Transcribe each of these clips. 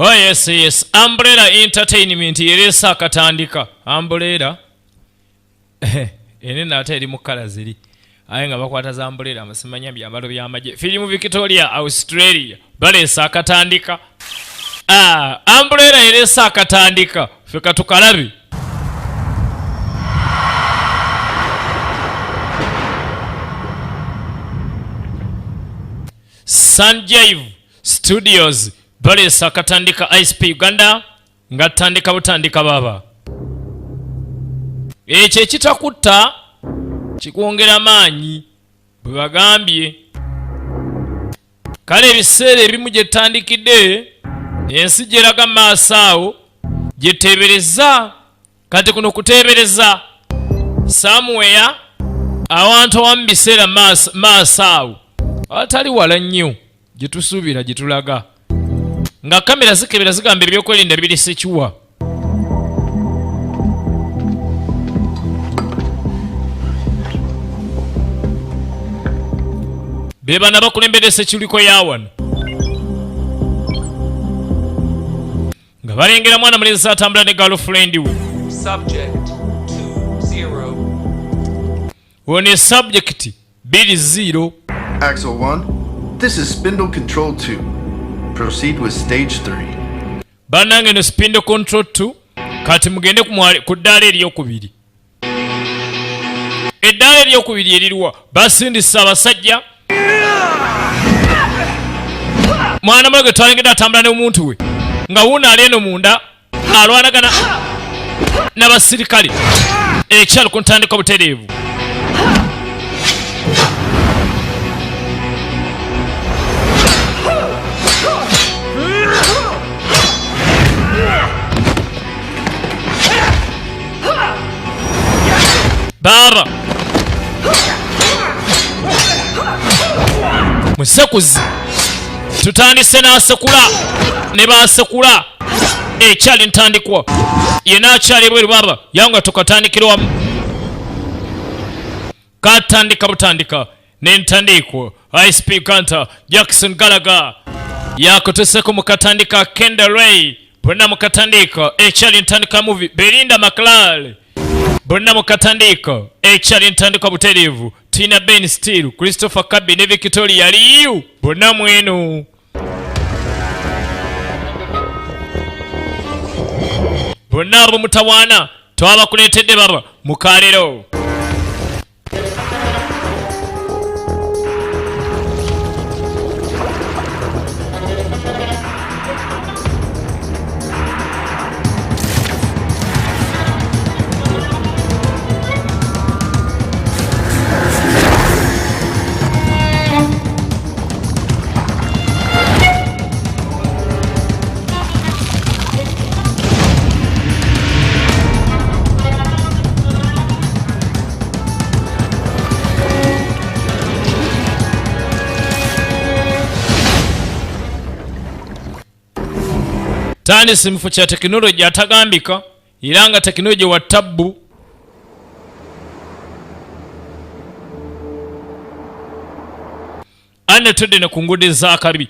Oh yes, yes. Umbrella Entertainment yereese akatandika. Umbrella enene ate eri mu kkala ziri aye nga bakwata za umbrella amasimanya byambalo by'amagye. Firimu Victoria Australia baleese akatandika. Ah, umbrella yereese akatandika. Ffe katukalabe. Sanjive Studios baleese akatandika ICP Uganda nga tandika butandika baba. Ekyo ekitakutta kikwongera maanyi bwe bagambye. Kale ebiseera ebimu gye tutandikidde ensi gyeraga maaso awo gyeteebereza. Kati kuno kuteebereza somewhere awantu awamu biseera maaso awo awatali wala nnyo gye tusuubira gye tulaga nga kamera zikebera zigamba ebyokwerinda biri secure. Be bano abakulembedde seculiko ya wano nga balengera mwana mulenzi atambula ne girlfriend we. Subject 20. Ono subject 20. Axel 1, this is Spindle Control 2. Proceed with stage 3. Bannange no Spindle Control 2, kati mugende ku ddaala eryokubiri. Eddaala eryokubiri erirwa basindise abasajja. Mwana mulo gwe twalengedde atambula n'omuntu we nga wuuno ali eno munda alwanagana n'abasirikale ekyalo ku ntandikwa butereevu. Baaba musekuzi tutandise n'asekula ne basekula ekyali ntandikwa yena akyali ebweru baaba yanga tukatandikira wamu katandika butandika n'entandikwa ISP Uganda Jackson Gallagher yakutuseko mu katandika Kendall Ray bonna mu katandika ekyali ntandika movie Belinda McLaren bonna mu katandika ekyali ntandika butereevu Tina Ben Steele Christopher Kirby ne Victoria Liu bonna mwenu. Bonna ab'omutawaana twabakuleetedde baba mu kaalero. Tandisi mu kifo kya tekinologi atagambika era nga tekinologi wa tabbu. Anne tudde ne ku nguudo ez'akabi.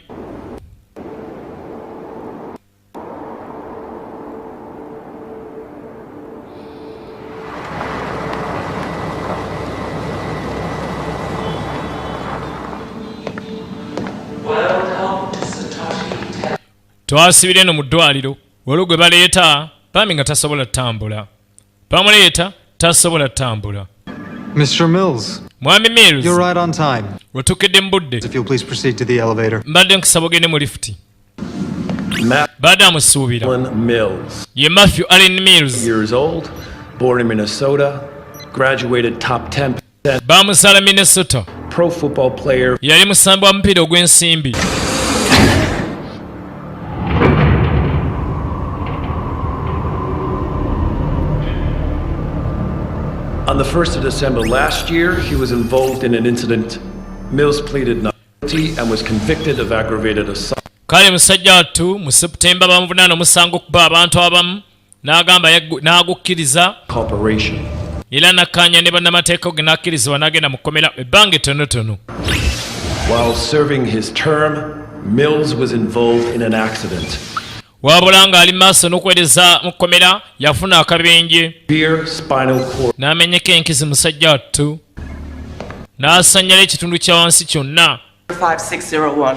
Twasibira eno mu ddwaliro waliwo gwe baleeta bambi nga tasobola ttambula. Bamuleeta tasobola ttambula. Mr. Mills, Mwami Mills, you're right on time. Wetuukedde mu budde. If you'll please proceed to the elevator. Mbadde nkusaba ogende mu lifuti. Badde amusuubira. Allen Mills. Ye Matthew Allen Mills. Years old, born in Minnesota, graduated top 10% Bamuzaala Minnesota. pro football player. Yali musambi wa mupiira ogw'ensimbi. On the 1st of December last year, he was involved in an incident. Mills pleaded not guilty and was convicted of aggravated assault. Kale musajja wattu mu September bamuvunaana omusango okuba abantu abamu n'agamba n'agukkiriza Corporation. era n'akkaanya ne bannamateeka ge n'akkirizibwa n'agenda mu kkomera ebbanga ettonotono. While serving his term, Mills was involved in an accident. Wabula ng'ali maaso n'okuweereza mu kkomera, yafuna akabenje Severe spinal cord n'amenyeka enkizi, musajja wattu n'asanyala ekitundu kya wansi kyonna. 5601.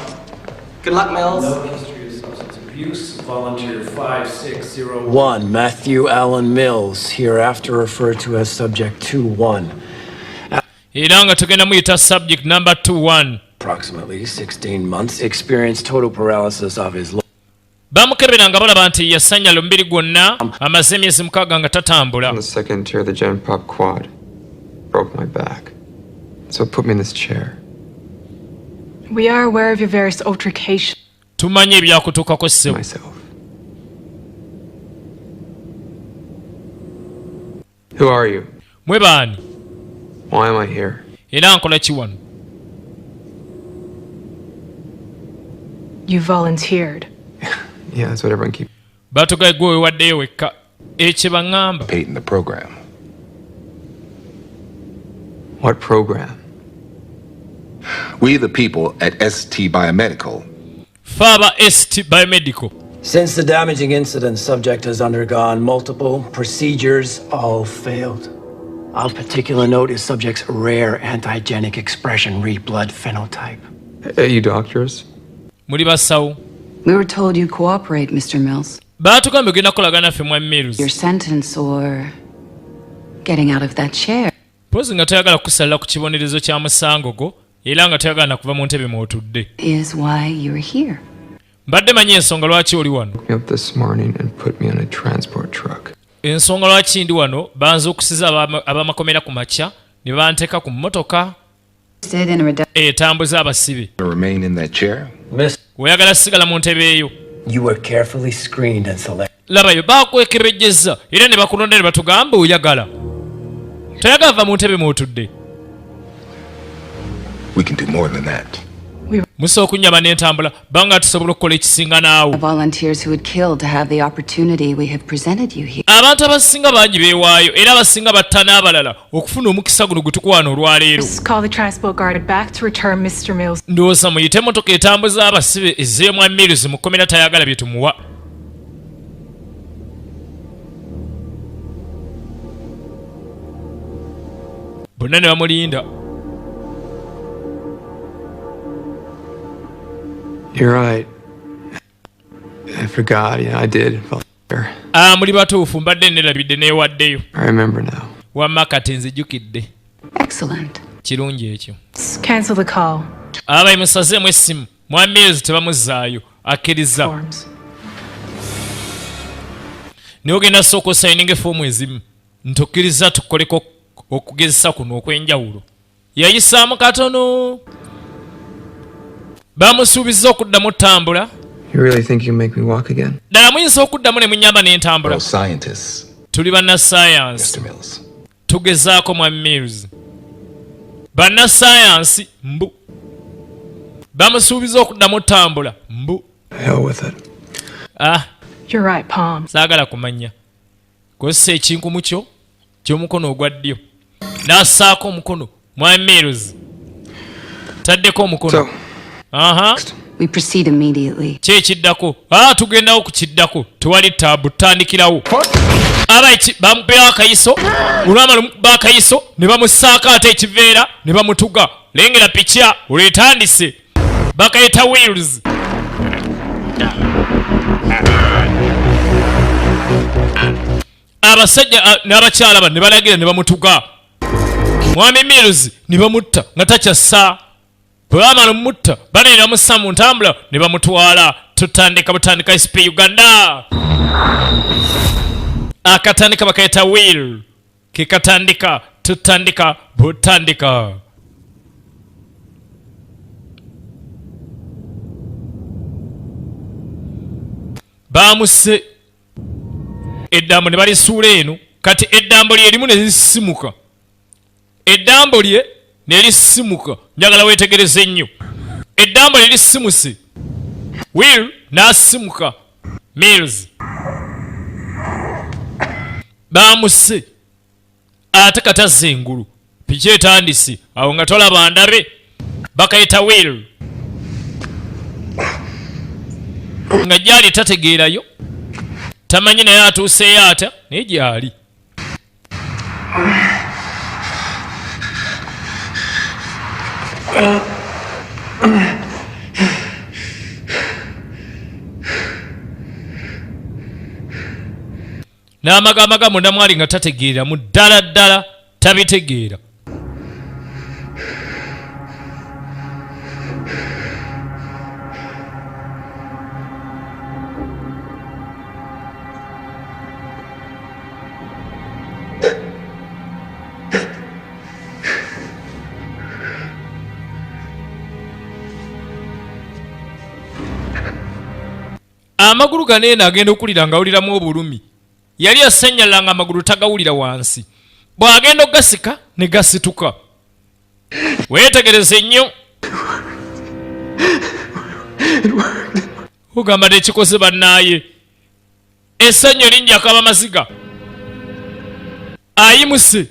Good luck, Mills. No history of substance abuse. Volunteer 5601, Matthew Allen Mills, hereafter referred to as Subject 21. Era nga tugenda muyita subject number 21. Approximately 16 months, experienced total paralysis of his Bamukebera nga balaba nti yasanyala omubiri gwonna, amaze emyezi 6 nga tatambula. On the second tier of the Gen Pop quad. Broke my back. So it put me in this chair. We are aware of your various altercations Tumanyi ebyakutuukako, ssebo. Myself. Who are you? Mwe baani? Why am I here? Era nkola ki wano? You volunteered. Yeah, that's what everyone keeps Batugaye gwe wewaddeyo wekka, ekyo baŋŋamba. Participate in the program. What program? We, the people at ST Biomedical, Fe aba ST Biomedical. Since the damaging incident, subject has undergone multiple procedures, all failed. Of particular note is subject's rare antigenic expression re-blood phenotype. Are you doctors? Muli basawo? We were told you'd cooperate, Mr. Mills. Baatugambye ogenda kukolagana naffe, mwa Mills. Your sentence or getting out of that chair. Pozi nga toyagala kukusalira ku kibonerezo kya musango gwo, era nga toyagala nakuva mu ntebe mw'otudde. Is why you're here. Mbadde manyi ensonga lwaki oli wano. Woke me up this morning and put me on a transport truck. Ensonga lwaki ndi wano, banzuukusiza ab'amakomera ku makya ne banteeka ku mmotoka Interested in a reduction etambuza abasibe. Remain in that chair. Miss, Oyagala sigala mu ntebe eyo? you were carefully screened and selected. Labayo, bakwekebejjeza era ne bakulonda ne batugamba oyagala toyagala va mu ntebe mw'otudde. We can do more than that. Musobola okunyama n'entambula banga tusobola okukola ekisinga naawo. Volunteers who would kill to have the opportunity we have presented you here. Abantu abasinga bangi beewaayo, era abasinga batta n'abalala okufuna omukisa guno gwe tukuwaana olwaleero. Just call the transport guard back to return Mr. Mills. Ndowooza muyite emotoka etambuza abasibe ezzeemu Mills mu kkomera, tayagala bye tumuwa. Bonna ne bamulinda. You're right. I forgot. Yeah, I did volunteer. Ah, muli batuufu, mbadde nerabidde, neewaddeyo. I remember now. Wamma kati nzijukidde. Excellent. Kirungi ekyo. Cancel the call. Abayi musazeemu essimu, mwa Mills tebamuzzaayo, akkiriza. Forms. Naye ogenda sooka osayininga efoomu ezimu ntukkiriza tukoleko okugezesa kuno okw'enjawulo. Yayisaamu katono, bamusuubiza okuddamu ttambula. You really think you can make me walk again? Ddala muyinza okuddamu ne munyamba n'entambula? We're scientists, Tuli bannasayansi. Mr. Mills. Tugezaako, mwa Mills, bannasayansi. Mbu bamusuubiza okuddamu ttambula mbu. Hell with it. Ah. You're right, Palm. Saagala kumanya. Kozesa ekinkumu kyo ky'omukono ogwa ddyo. N'assaako omukono, mwa Mills taddeko omukono. So, Aha. We proceed immediately. Ki ekiddako? Aa, tugendawo ku kiddako, tewali taabu, tutandikirawo. Aba bamuperawo akayiso, olwamala omukuba akayiso ne bamussaako ate ekiveera ne bamutuga. Lengera pikya olwetandise, bakayita Wheels. Abasajja n'abakyala bano ne balagira ne bamutuga mwami Mills ne bamutta nga takyassa. Bwe bamala omutta bane ne bamussa mu ntambula ne bamutwala. Tutandika butandika SP Uganda, akatandika bakayita Wheel, kekatandika, tutandika butandika. Bamuse eddambo ne balisuula eno. Kati eddambo lye erimu ne lisimuka, eddambo lye ne lisimuka. Njagala weetegereze ennyo, eddambo lye lisimuse, Will n'asimuka. Mills bamuse ate katazza engulu. Piki etandise awo nga tolaba ndabe, bakayita Will. Nga gyali tategeerayo, tamanyi naye atuuseeyo ata, naye gyali. N'amagamaga munda mwali nga tategeera mu ddala ddala tabitegeera. Amagulu gano eno agenda okuwulira nga awuliramu obulumi. Yali asannyalala nga amagulu tagawulira wansi, bw'agenda okugasika ne gasituka. Weetegereze nnyo, ogamba tekikoze bannaaye. Essanyu lingi akaba maziga, ayimuse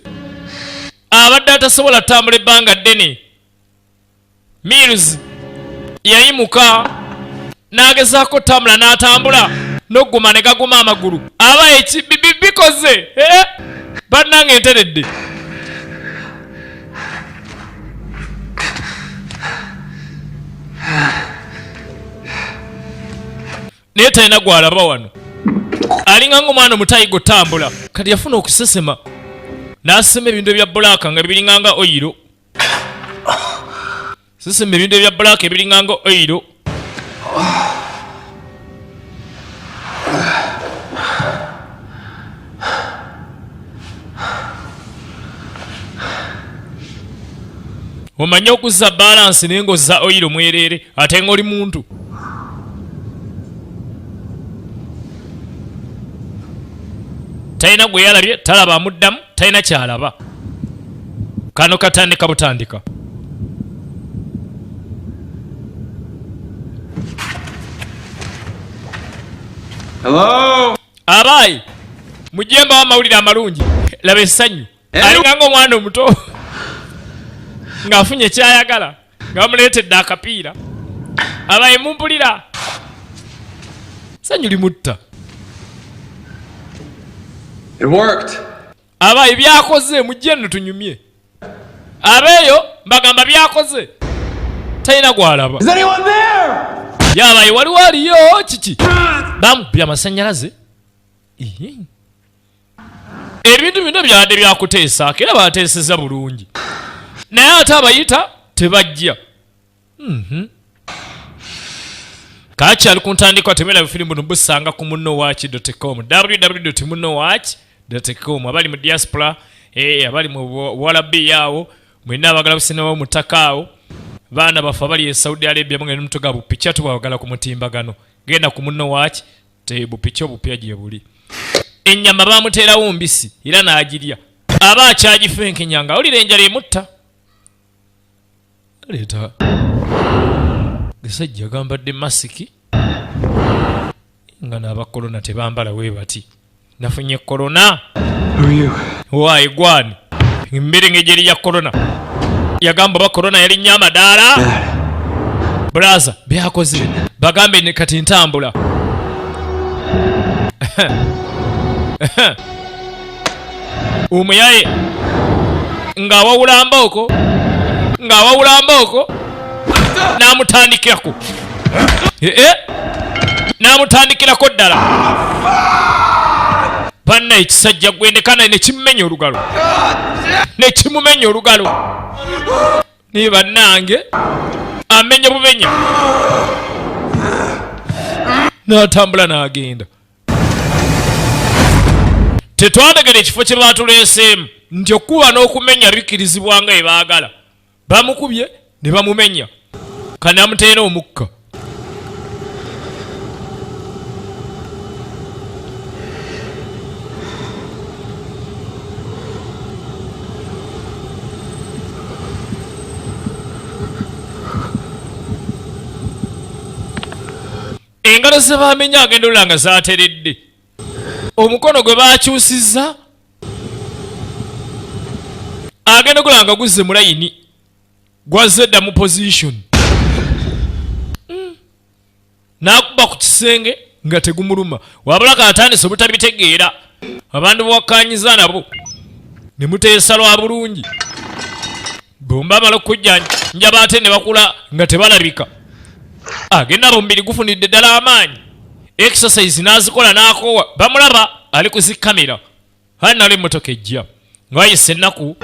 abadde atasobola ttambula ebbanga ddene. Mills yayimuka n'agezaako tambula n'atambula n'okuguma ne gaguma amagulu aba bikoze bannange enteredde. Naye talina gw'alaba wano, alinga ng'omwana omutayi gotambula. Kati yafuna okusesema n'asesema ebintu ebya bulaaka nga biringa nga oyiro. Sesema ebintu ebya bulaaka ebiringa nga oyiro. Omanye okuzza balansi naye ng'ozza oyiro mwereere ate ng'oli muntu. Talina gwe yalabye, talaba amuddamu, talina kyalaba. Kano katandika butandika. Hello? Abayi, mujje mbawo amawulire amalungi. Laba essanyu. Alinga ng'omwana omuto ng'afunye ky'ayagala, nga bamuleetedde akapiira. Abayi mumpulira, essanyu limutta. It worked. Abayi byakoze, mujje nno tunyumye. Abeeyo mbagamba byakoze, talina gw'alaba. Is anyone there? Yabayi waliwo aliyo kiki? Bamukubye amasannyalaze. Ebintu bino byabadde byakuteesaako era bateesezza bulungi, naye ate abayita tebajja. Kakyali ku ntandikwa, temera bufirimu buno busanga ku munnowatch.com, www.munnowatch.com. Abali mu diaspora, abali mu Buwalabu awo mwenna abagala businema mu ttaka awo, baana baffe abali e Saudi Arabia mugenda mutuga bupikya tubawagala ku mutimbagano. Genda ku munnowatch bupikya obupya gye buli. Ennyama bamuteerawo mbisi era n'agirya, aba akyagifenkenya nga awulira enjala emutta. Leeta gasajja gambadde masiki nga n'aba korona tebambala we bati. Nafunye korona. Waayi gwani emmere ng'egyeri ya korona. Yagamba oba korona yalinnya amadaala. Bulaza byakoze, bagambe ne kati ntambula. Omuyaye ng'awawula mbooko, ng'awawula mbooko, n'amutandikirako. N'amutandikirako ddala. Banna ekisajja gwendekana ne kimumenya olugalo. Ne kimumenya olugalo. Naye bannange amenya bumenya. N'atambula n'agenda. Tetwategera ekifo kye baatuleeseemu nti okuba n'okumenya bikkirizibwa nga bwe baagala. Bamukubye ne bamumenya. Kano amuteera omukka. Engalo ze baamenya agenda olula nga zaateredde. Omukono gwe baakyusizza agenda okulaba nga guzze mu layini, gwazze dda mu position. N'akuba ku kisenge. kisenge nga tegumuluma, wabula kaatandise obutabitegeera. Abantu bwakkanyiza nabo ne muteesa lwa bulungi, bomba amala okujjanjaba ate ne bakula nga tebalabika. Agenda abo omubiri gufunidde ddala amaanyi, exercise n'azikola n'akoowa, bamulaba ali ku zikamera. Ali nalo emmotoka ejja nga wayise ennaku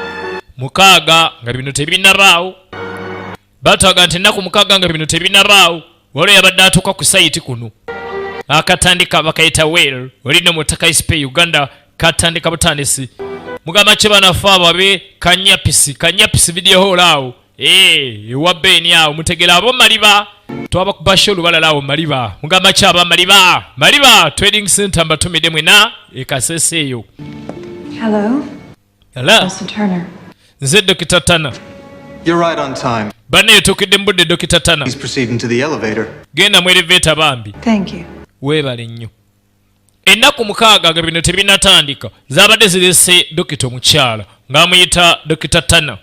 6 nga bino tebinnabaawo. Batwaga nti ennaku 6 nga bino tebinnabaawo, waliwo yabadde atuuka ku sayiti kuno akatandika bakayita well olina mu ttaka SP Uganda katandika butandisi. Mugamba ki banafe abo abe Kanyapisi, Kanyapisi video hall awo ewa Ben awo mutegera abo Maliba twabakubasha olubalala awo Maliba. Mugamba ki aba Maliba, Maliba Trading Center mbatumidde mwena e Kasese eyo. Hello. Hello. Alison Turner. Nze Dokita Turner. You're right on time. Banne yotuukidde mu budde Dokita Turner. Please proceed into the elevator. Genda mu elevator bambi. Thank you. Weebale nnyo. Ennaku 6 nga bino tebinnatandika zaabadde zirese dokita omukyala ng'amuyita Dokita Turner.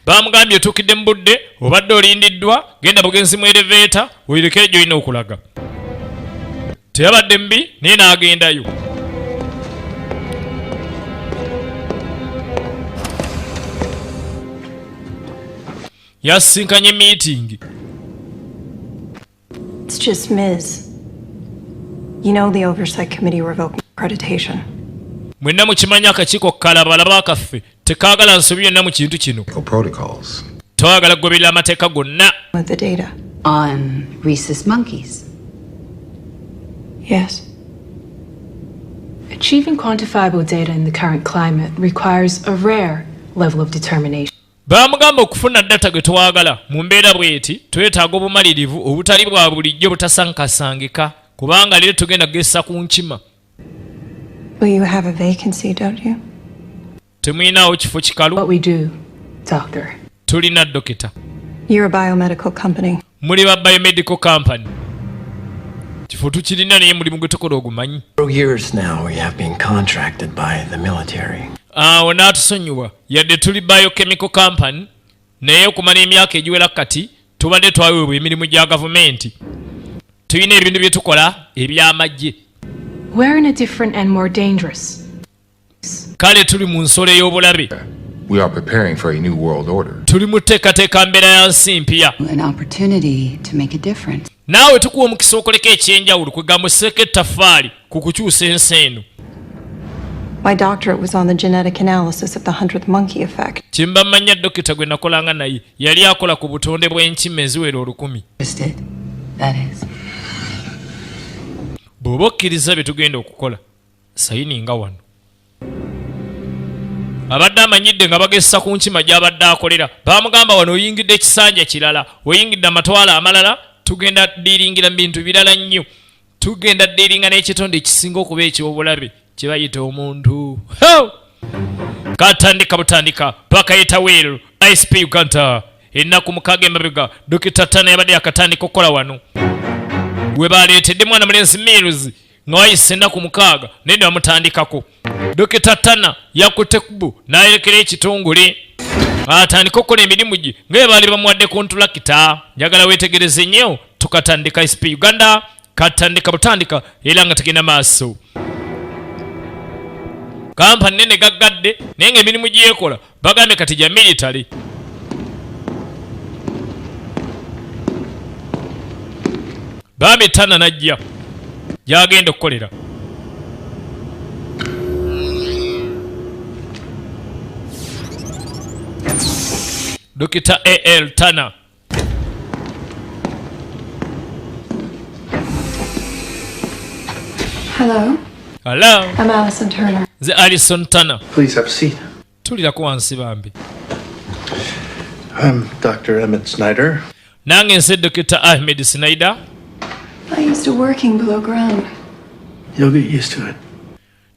Baamugambye otuukidde mu budde, obadde olindiddwa, genda bugenzi mu elevator weerekere gy'olina okulaga. Teyabadde mbi naye n'agendayo. Yasisinkanye meeting. It's just Miz. You know the oversight committee revoked accreditation. Mwenna mukimanyi akakiiko kalabalaba kaffe tekaagala nsobi yonna mu kintu kino. Protocols. Twagala kugoberera amateeka gonna. With the data. On rhesus monkeys. Yes. Achieving quantifiable data in the current climate requires a rare level of determination. Baamugamba okufuna data gwe twagala mu mbeera bw'eti twetaaga obumalirivu obutali bwa bulijjo butasankasangika kubanga leero tugenda kugesa ku nkima. Well, you have a vacancy, don't you? Temuyinaawo kifo kikalu. What we do, doctor. Tulina dokita. You're a biomedical company. Muli ba biomedical company. Kifo tukirina naye mulimu gwe tukola ogumanyi. For years now we have been contracted by the military. Awo n'atusonyiwa yadde tuli biochemical company naye okumala emyaka egiwera kati tubadde twaweebwa emirimu gya gavumenti. Tulina ebintu bye tukola eby'amagye. We're in a different and more dangerous. Kale tuli mu nsolo ey'obulabe. We are preparing for a new world order. Tuli mu tteekateeka mbeera ya nsi mpya. An opportunity to make a difference. Naawe tukuwa omukisa okoleko eky'enjawulo kwegamba osseeko ettaffaali ku kukyusa ensi eno. My doctorate was on the genetic analysis of the 100th monkey effect. Kimba mmanya dokita gwe nakolanga naye yali akola ku butonde bw'enkima eziwera 1000. Interested, that is. Bw'oba okkiriza bye tugenda okukola, sayininga wano. Abadde amanyidde nga bagessa ku nkima gy'abadde akolera. Baamugamba wano oyingidde ekisanja kirala, oyingidde amatwale amalala, tugenda ddiiringira mu bintu birala nnyo. Tugenda ddiiringa n'ekitonde ekisinga okuba eky'obulabe kye bayita omuntu. Ho! Katandika butandika bakayita Will ISP Uganda. Ennaku 6 emabega Dokita Turner yabadde yakatandika okukola wano. We baleetedde mwana mulenzi Mills nga wayise ennaku 6 naye ne bamutandikako. Dokita Turner yakutte kubu n'ayolekera ekitongole atandika okukola emirimu gye nga bwe baali bamuwadde kontulakita. Njagala weetegereze nnyo, tukatandika ISP Uganda katandika butandika era nga tugenda maaso. Kampani nene gaggadde naye ng'emirimu gyekola bagambye kati gya military. Bambi Turner n'ajja gy'agenda okukolera. Dokita A.L. Turner. Hello. Hello. I'm Alison Turner. Nze Alison Turner. Please have a seat. Tulirako wansi bambi. I'm Dr. Emmett Snyder. Nange nze Dr. Ahmed Snyder. I used to working below ground. You'll get used to it.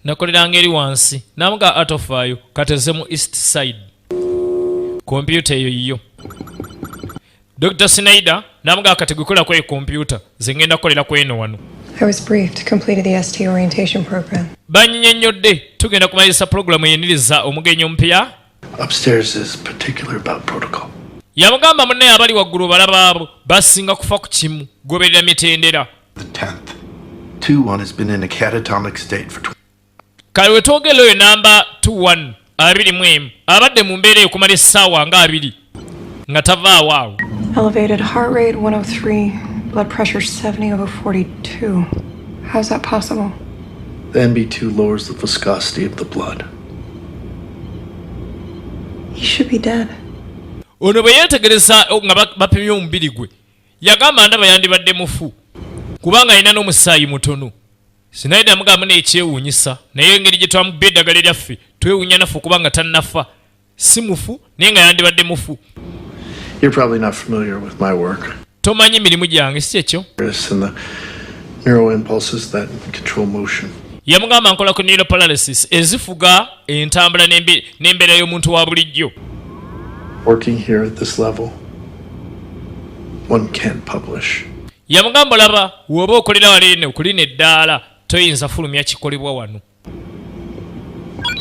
Nakoleranga eri wansi. Namuga atofaayo kateze mu East Side. Kompyuta eyo yiyo. Dr. Snyder namuga kati gukola ku kompyuta ze ngenda kukolera ku eno wano. I was briefed, completed the ST orientation program. Banyinyonnyodde tugenda kumaliriza pulogulaamu eyeniriza omugenyi omupya. Upstairs is particular about protocol. Yamugamba munne abali waggulu balabaabo basinga kufa ku kimu, goberera mitendera. The 10th. 2-1 has been in a catatonic state for Kale wetwogera oyo namba 21 21 abadde mu mbeera eyo okumala essaawa nga 20 nga tavaawo awo. Elevated heart rate 103, blood pressure 70/42. How's that possible? The NB2 lowers the viscosity of the blood. He should be dead. Ono bwe yeetegereza nga bapimye omubiri gwe, yagamba ndaba yandibadde mufu kubanga alina n'omusaayi mutono. Sinaida amugamba n'ekyewuunyisa, naye engeri gye twamubba eddagala eryaffe twewuunya naffe kubanga tannafa, si mufu naye nga yandibadde mufu. You're probably not familiar with my work. Tomanyi mirimu gyange, si kyekyo? And the neural impulses that control motion. Yamugamba nkola ku neuroparalysis ezifuga entambula n'embeera y'omuntu wa bulijjo. Working here at this level, one can't publish. Yamugamba olaba woba okolera wali eno kulina eddaala toyinza fulumya kikolebwa wano.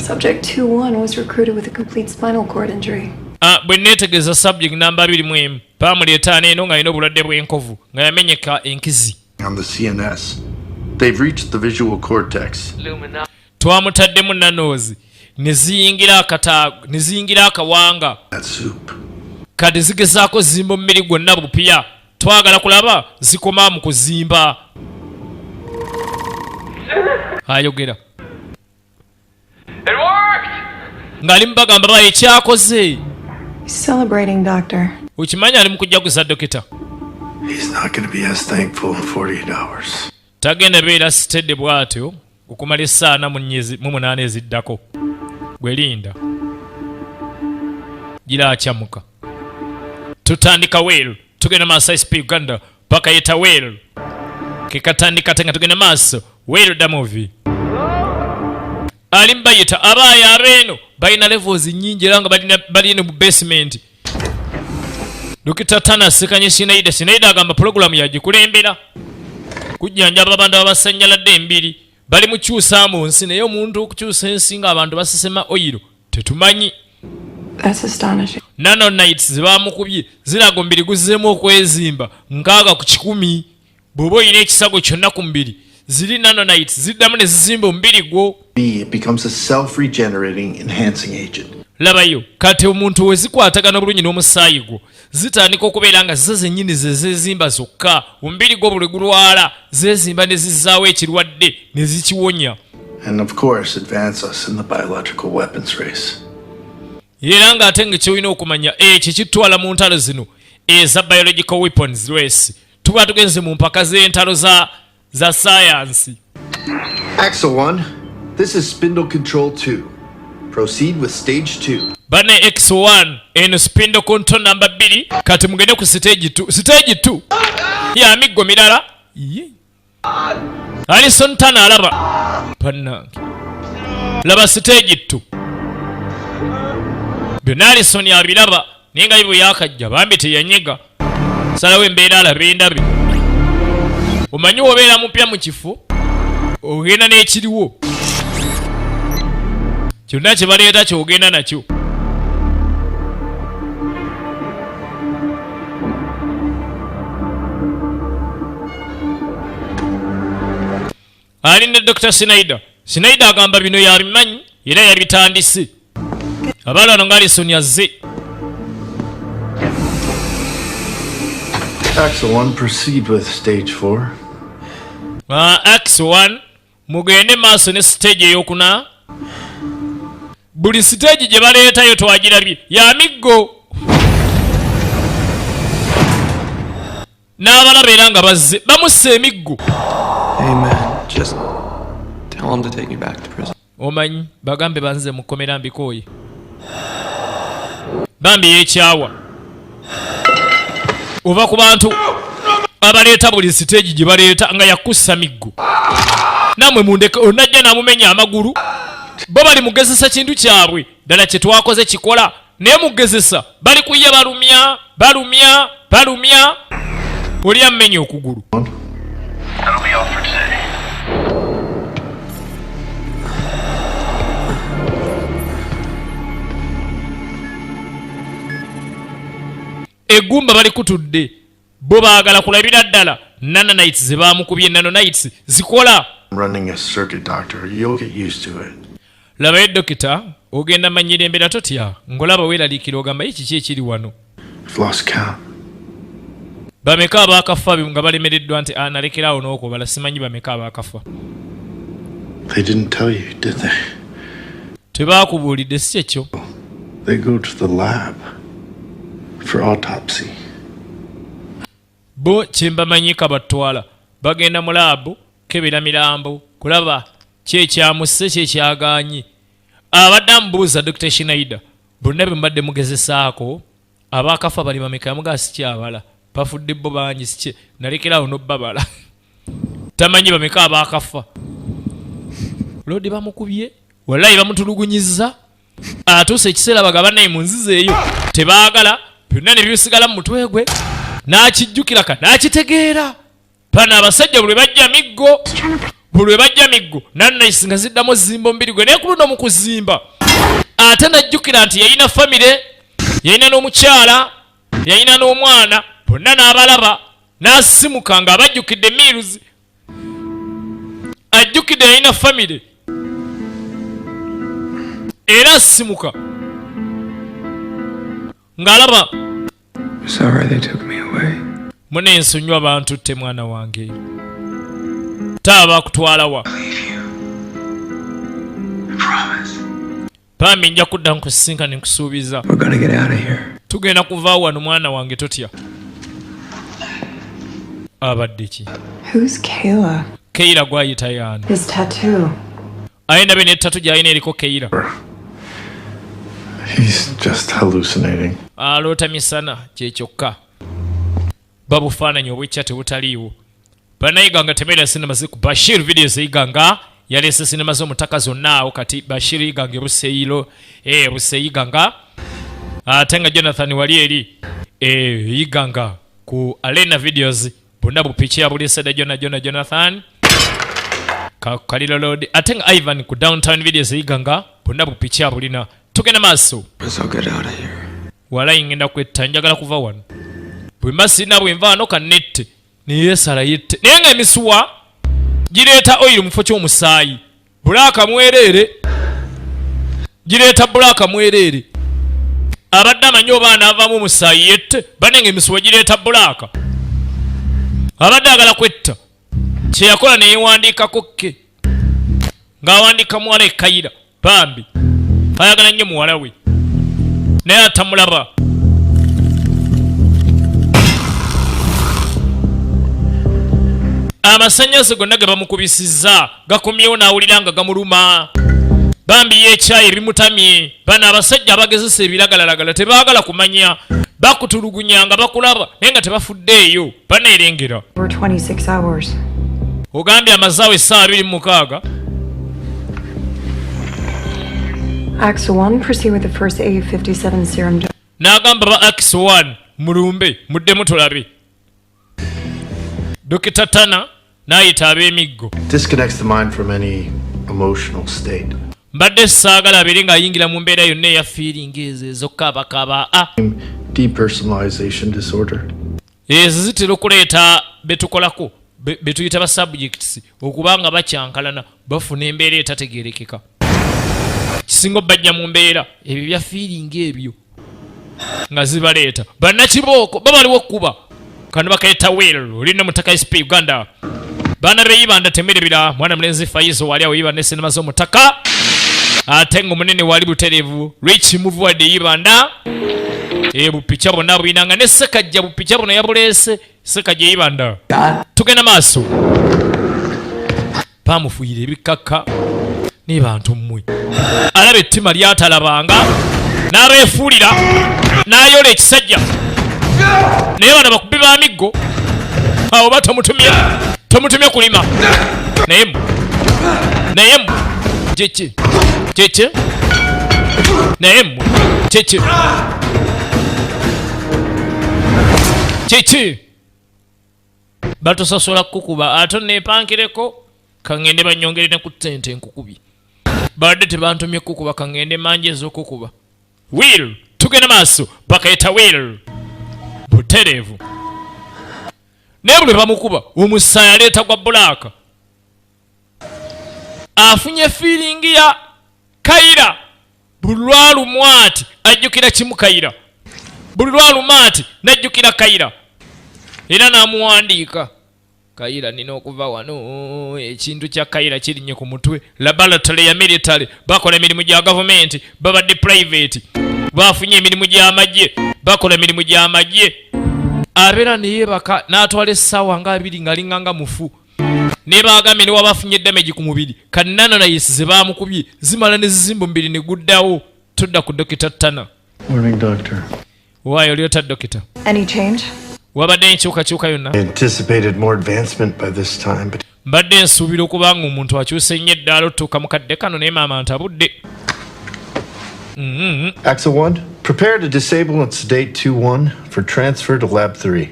Subject 2-1 was recruited with a complete spinal cord injury. Bwe neetegereza subject namba 21 baamuleeta eno ng'alina obulwadde bw'enkovu nga yamenyeka enkizi. On the CNS. They've reached the visual cortex. Twamutaddemu nanoozi ne ziyingira akata ne ziyingira akawanga. That soup. Kati zigezaako zimba omubiri gwonna bupya, twagala kulaba zikoma mu kuzimba. Ayogera ng'ali mubagamba ba ekyakoze. He's celebrating, Doctor. Okimanyi ali mu kujjaguza, dokita. He's not going to be as thankful in 48 hours. Tagenda beera sitedde bw'atyo okumala essaana mu 8 eziddako. Gwe linda gira akyamuka. Tutandika well, tugenda maaso. ISP Uganda paka yeta well kekatandika ate nga tugenda maaso. Well the movie ali mbayita abaaya abeeno balina levels nnyingi era nga balina mu basement. Dokita Tana asekanye Sinaida. Sinaida agamba pulogulamu yagikulembera kujjanjaba abantu abasanyaladde embiri bali mu kyusa mu nsi, naye omuntu okukyusa ensi ng'abantu basesema oyiro tetumanyi. That's astonishing. Nanonites zebamukubye ziraga omubiri guzzeemu okwezimba 60%. Bw'oba olina ekisago kyonna ku mubiri, ziri nanonites ziddamu ne zizimba omubiri gwo. B, it becomes a self-regenerating enhancing agent. Labayo kati omuntu we zikwatagana obulungi n'omusaayi gwo, zitandika okubeera nga zo zennyini ze zeezimba zokka. Omubiri gwo buli gulwala, zeezimba ne zizzaawo ekirwadde ne zikiwonya. And of course, advance us in the biological weapons race. Era ng'ate nga kyolina okumanya ekyo kitwala mu ntalo zino eza biological weapons race, tuba tugenze mu mpaka z'entalo za sayansi. Axel 1, this is Spindle Control 2. Proceed with stage 2. Bane X1, eno spindle control namba 2, kati mugende ku stage 2. Stage 2 ya miggo mirala. Ye. Alison Tana alaba bannange, laba stage 2 byonna Alison abiraba, naye nga bwe yakajja bambi teyanyega, salawo embeera alaba endabe. Omanyi wobeera mupya mu kifo, ogenda n'ekiriwo kyonna kye baleeta kyogenda nakyo. Ali ne Dr. Snyder. Snyder agamba bino yabimanyi era yabitandise. Abaala wano nga Alison yazze. Axel 1, proceed with stage 4. Axel 1, mugende maaso ne stage eyokuna. Buli stage gye baleetayo twagirabye ya miggo. N'abalaba era nga bazze bamussa emiggo. Hey man, just tell him to take me back to prison. Omanyi bagambe banze mu kkomera mbikooye. Bambi yeekyawa. Ova ku bantu abaleeta buli stage gye baleeta nga yakussa miggo. Nammwe mundeke, onajja n'amumenya amagulu. Bo bali mugezesa kintu kyabwe ddala kye twakoze kikola, naye mugezesa bali kuye balumya balumya balumya, oli ammenya okugulu. That'll be all for today. Eggumba balikutudde, bo baagala kulabira ddala Nanonites ze baamukubye, nanonites zikola. Running a circuit, doctor. You'll get used to it. Labayo dokita, ogenda manyira embeera, totya. Ng'olaba weeraliikira, ogamba, "Ye kiki ekiri wano?" I've lost count. Bameka abaakafa nga balemereddwa nti nalekeraawo n'okubala, simanyi bameka abaakafa. They didn't tell you, did they? Tebaakubuulidde, si kyekyo? They go to the lab for autopsy. Bo kyembamanyika batwala, bagenda mu lab kebera mirambo kulaba kyekyamusse, kyekyaganye. Abadde amubuuza Dr Schneider, bonna bwe mbadde mugezesaako abaakafa bali bameka? Yamugaa sikyabala, bafudde bo bangi, sikye nalekerawo nobbabala, tamanyi bameka abaakafa. Lodi bamukubye, wallayi bamutulugunyiza, atuuse ekiseera bagaba naye mu nzizi eyo tebaagala byonna ne bisigala mu mutwe gwe, n'akijjukira ka n'akitegeera. Bano abasajja buli lwe bajja miggo, buli lwe bajja miggo, nanites nga ziddamu zimba omubiri gwe. Naye ku luno mu kuzimba ate najjukira nti yalina famire, yalina n'omukyala, yalina n'omwana, bonna n'abalaba, n'asimuka ng'abajjukidde. Mills ajjukidde yalina famire era asimuka ng'alaba. Sorry they took me away. Mune ensonyiwa, bantutte mwana wange, taaba bakutwala wa? Promise. Bambi nja kudda nkusisinkane, nkusuubiza. We're gonna get out of here. Tugenda kuvaawo wano mwana wange, totya. Abadde ki? Who's Kayla? Keira gwayita yaani? His tattoo. Aye ndabe ne tattoo gy'alina eriko Keira. He's just hallucinating. Aloota misana kyekyokka, babufaananyi obwekya tebutaliiwo. Bannayiganga tebeera sinema ziri ku Bashir Videos. Iganga yaleese sinema z'omutaka zonna awo. Kati Bashir Iganga ebuseyiro Buseyiganga, ate nga Jonathan wali eri Iganga ku Arena Videos, bonna bupiki yabuleese dda jona jona Jonathan Kalilo Road, ate nga Ivan ku Downtown Videos Iganga bonna bupiki abulina. Tugenda maaso. Let's all get out of here. Walayi ngenda kwetta, njagala kuva wano. Bwe mba sirina bwe nva wano kannette, neyesala yette. Naye nga emisuwa gireeta oil mu kifo ky'omusaayi, black mwereere, gireeta black mwereere. Abadde amanyi oba anaavaamu omusaayi yette bane, nga emisuwa gireeta black. Abadde agala kwetta, kyeyakola neyewandiikako ke ng'awandiika muwala ekayira. Bambi ayagala nnyo muwala we naye atamulaba. Amasannyalaze gonna ge bamukubisizza gakomyewo n'awulira nga gamuluma. Bambi yeekyayi ebimutamye. Bano abasajja abagezesa ebiragalalagala tebaagala kumanya, bakutulugunya nga bakulaba naye nga tebafuddeeyo, baneerengera. Over 26 hours. Ogambye amazaawo essaawa 26. Ax 1, proceed with the first A57 serum dose. N'agamba ba Ax 1 mulumbe muddemu tulabe. Dokita Tana n'ayita ab'emiggo. Disconnects the mind from any emotional state. Mbadde saagala abeere ng'ayingira mu mbeera yonna eya feeling ezo ezokkaabakaaba a. Depersonalization disorder. Ezo zitera okuleeta betukolako betuyita ba subjects okuba nga bakyankalana, bafuna embeera etategerekeka, kisinga obajja mu mbeera ebyo bya feeling ebyo nga zibaleeta. Bannakibooko babaliwo okkuba kano bakayita Will olina mutaka SP Uganda. Baana beyibanda temerebera mwana mulenzi Faizo wali awo yibanda esinema z'omutaka, ate nga omunene wali butereevu Rich Muvuwadde yibanda bupicha bwonna buyinanga ne Sekajja, bupicha buno yabuleese Sekajja yibanda. Tugenda maaso, bamufuuyira ebikakka ne bantu mmwe. Alaba ettima lyatalabanga n'abeefuulira n'ayola ekisajja, naye bano bakubi ba miggo awo ba tomutumye, tomutumye kulima. Naye mmwe, naye mmwe kiki kiki, naye mmwe kiki kiki, batusasula kukuba ate nepankireko, kaŋŋende banyongere ne ku ttente nkukubi. Badde tebantumye kukuba, kaŋŋende mangi ez'okukuba. Will tugenda maaso, bakayita Will butereevu. Naye buli bamukuba omusaayi aleeta gwa bulaaka. Afunye feeling ya Kayira. Buli lwalumwa ati ajjukira kimu Kayira, buli lwaluma ati najjukira Kayira, era n'amuwandiika Kayira nina okuva wano. Ekintu kya Kayira kirinnye ku mutwe. Laboratory ya military, bakola emirimu gya gavumenti, babadde private, bafunye emirimu gy'amagye, bakola emirimu gy'amagye. Abeera neyebaka n'atwala essaawa nga 2 ng'alinga nga mufu. Ne bagambye ne waba afunye damage ku mubiri, kananonayisi ze baamukubye zimala ne zizimba omubiri ne guddawo. Tudda ku Dokita Tana. Morning, doctor. Waayo oli ota dokita? Any change? Wabadde enkyukakyuka yonna? I anticipated more advancement by this time, but Mbadde nsuubira okuba nga omuntu akyuse nnyo eddaala otutuuka mu kadde kano, naye maama ntabudde. Axel 1, prepare to disable and sedate 2-1 for transfer to Lab 3.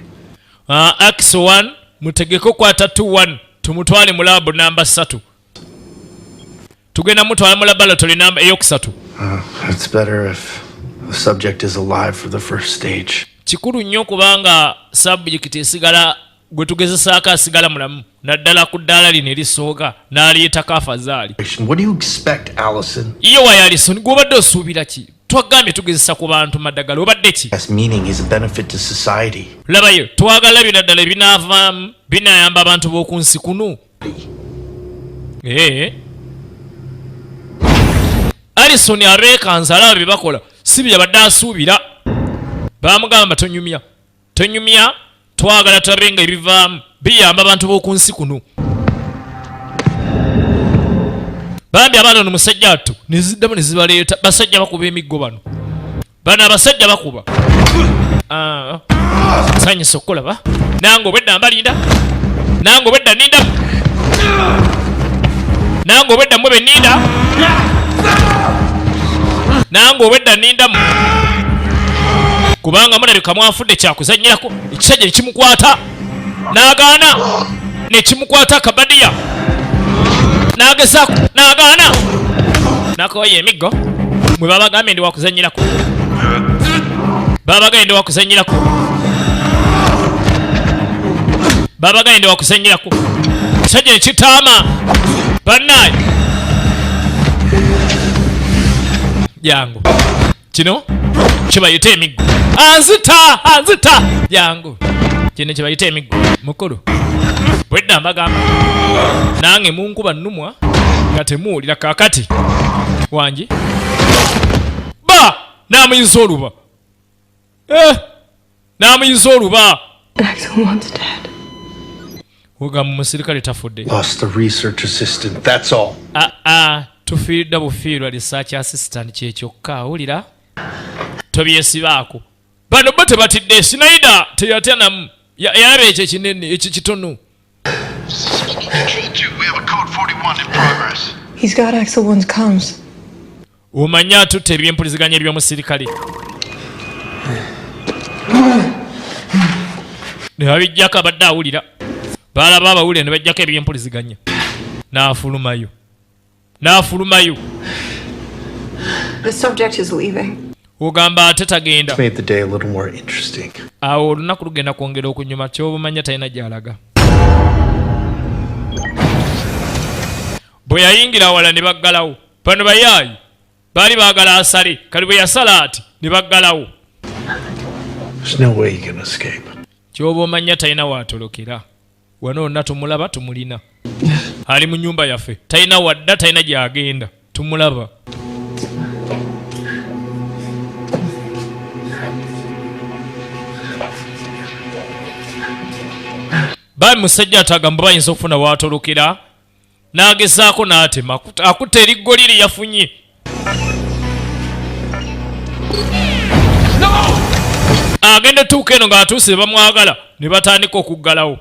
Axel 1, mutegeke okwata 2-1 tumutwale mu lab namba 3. Tugenda mutwala mu laboratory namba eyokusatu. It's better if the subject is alive for the first stage. Kikulu nnyo kubanga subject esigala gwe tugezesaako asigala mulamu, naddala ku ddaala lino erisooka n'aliyitako afazaali. What do you expect, Allison? Iyo wayo Alison, gw'obadde osuubira ki? Twagambye tugezesa ku bantu maddagala, obadde ki? That's meaning he's a benefit to society. Labayo, twagala bino ddala ebinaavaamu binaayamba abantu b'oku nsi kuno. Alison abeekanze alaba bye bakola si bye yabadde asuubira. Baamugamba tonyumya, tonyumya, twagala tulabe nga ebivaamu biyamba abantu b'oku nsi kuno. Bambi abaana ono musajja attu ne ziddamu ne zibaleeta. Basajja bakuba emiggo bano, bano abasajja bakuba. Nsanyusa okukulaba nange obwedda mbalinda, nange obwedda nninda, nange obwedda mmwe be nninda, nange obwedda nnindamu, kubanga mulabika mwafudde kyakuzannyirako. Ekisajja ne kimukwata n'agaana, ne kimukwata akabadiya n'agezaako n'agaana, n'akooya emiggo. Mwe babagambye ndi wakuzannyirako, babagambye ndi wakuzannyirako, babagambye ndi wakuzannyirako. Ekisajja ne kitaama bannaye. Jangu kino kibayita emiggo, anzita anzita, jangu kino kibayita emiggo. Mukulu bwedda mbagamba nange munkuba nnumwa nga temuwulira. Kaakati wangi ba n'amuyiza oluba, n'amuyiza oluba. Axel one's dead. Ogamba omusirikale tafudde. Lost the research assistant, that's all. Tufiiriddwa bufiirwa research assistant kye kyokka, awulira tobyesibaako. Bano bo tebatidde. Sinaida teyatya namu, yalaba ekyo ekinene ekyo kitono. Control 2, we have a code 41 in progress. He's got Axel one's comms. Omanye atutte ebyempuliziganya eby'omusirikale ne babijjako, abadde awulira baalaba abawulira ne bajjako ebyempuliziganya, n'afulumayo, n'afulumayo. The subject is leaving. Ogamba ate tagenda. Made the day a little more interesting. Awo olunaku lugenda kwongera okunyuma, ky'obumanya talina gy'alaga. Bwe yayingira awala ne baggalawo. Bano bayaayi baali baagala asale, kali bwe yasala ati ne baggalawo. There's no way he can escape. Ky'oba omanya talina waatolokera. Wano wonna tumulaba, tumulina, ali mu nnyumba yaffe, talina wadda, talina gy'agenda, tumulaba. Bami musajja atagamba bayinza okufuna waatolokera, n'agezaako n'atema akutta eriggo liri yafunye. Agenda tuuka eno ng'atuuse bamwagala ne batandika okuggalawo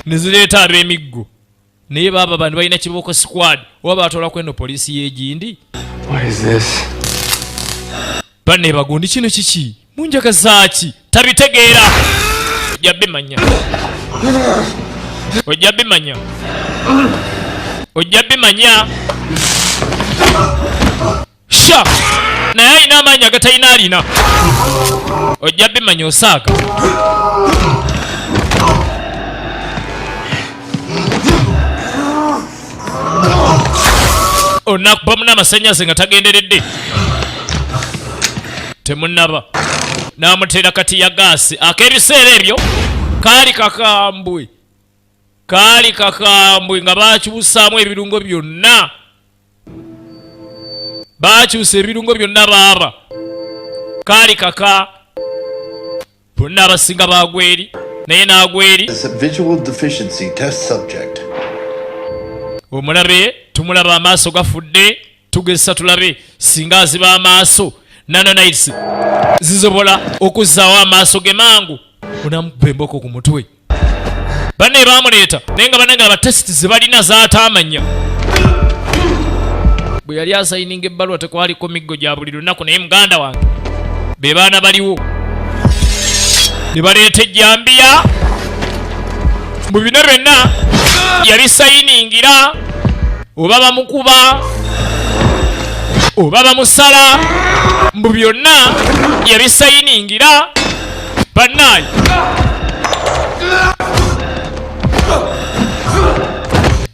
ne zireeta ab'emiggo, naye baaba bano balina kibooko squad oba batwala ku eno poliisi y'egindi. What is this? Banne bagundi kino kiki munjagazaaki tabitegeera. Ojja bimanya, ojja bimanya, ojja bimanya. Sha naye alina amaanyi agatalina alina, ojja bimanya osaaga. Onakubamu n'amasannyalaze nga tagenderedde, temunaba n'amuteera kati ya gaasi. Ak'ebiseera ebyo kaali kakambwe, kaali kakambwe, nga bakyusaamu ebirungo byonna, bakyusa ebirungo byonna. Baaba kaali kaka, bonna abasinga bagweri, naye n'agweri. Is a visual deficiency test subject. Omulabe tumulaba, amaaso gafudde. Tugezesa tulabe singa aziba amaaso, nanonites zisobola okuzzaawo amaaso ge mangu. Onamukuba emboko ku mutwe. Banne bamuleeta, naye nga bannange aba test ze balina zaatamanya. Bwe yali asayininga ebbaluwa, tekwaliko miggo gya buli lunaku, naye muganda wange be baana baliwo ne baleeta ejjambiya. Mu bino byonna yabisayiningira, oba bamukuba oba bamusala, mbu byonna yabisayiningira. Bannaayi,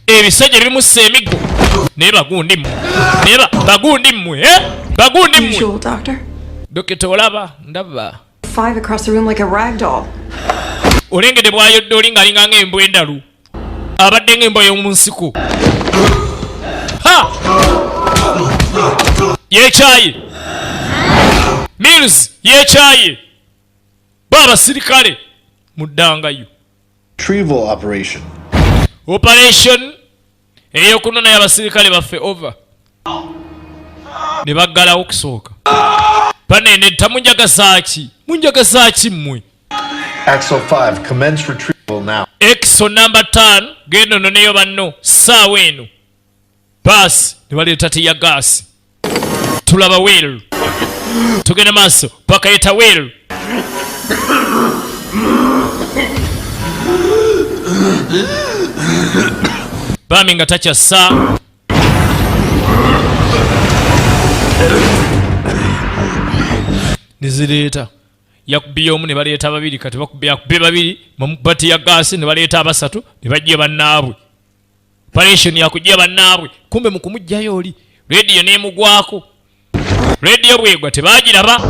ebisajja bimussa emiggo, naye bagundi mmwe, naye bagundi mmwe, eh? Bagundi mmwe. Usual, Doctor. Dokita, olaba ndaba. Five across the room like a rag doll. Olengedde bwayodde oli ng'alinga ng'embwa endalu, abadde ng'embwa y'omu nsiko. Ha, yekyaye Mills, yekyaye bo abasirikale muddangayo. Retrieval operation. Operation ey'okunonayo abasirikale baffe over. Ne baggalawo okusooka. Banene, tamunjagazaaki, munjagazaaki mmwe? Axel 5, commence retrieval now. Exo namba 5, genda ononeyo banno saawa eno. Baasi ne baleeta tear gas. Tulaba Will, tugenda maaso bakayita Will. Bami nga takyassa nezireeta, yakubye omu ne baleeta babiri. Kati bakubye, akubye babiri, bamukuba tear gas, ne baleeta abasatu ne bajja bannaabwe. Operation yakujja bannaabwe. Kumbe mu kumugjayo oli rediyo n'emugwako. Rediyo bwegwa tebagiraba,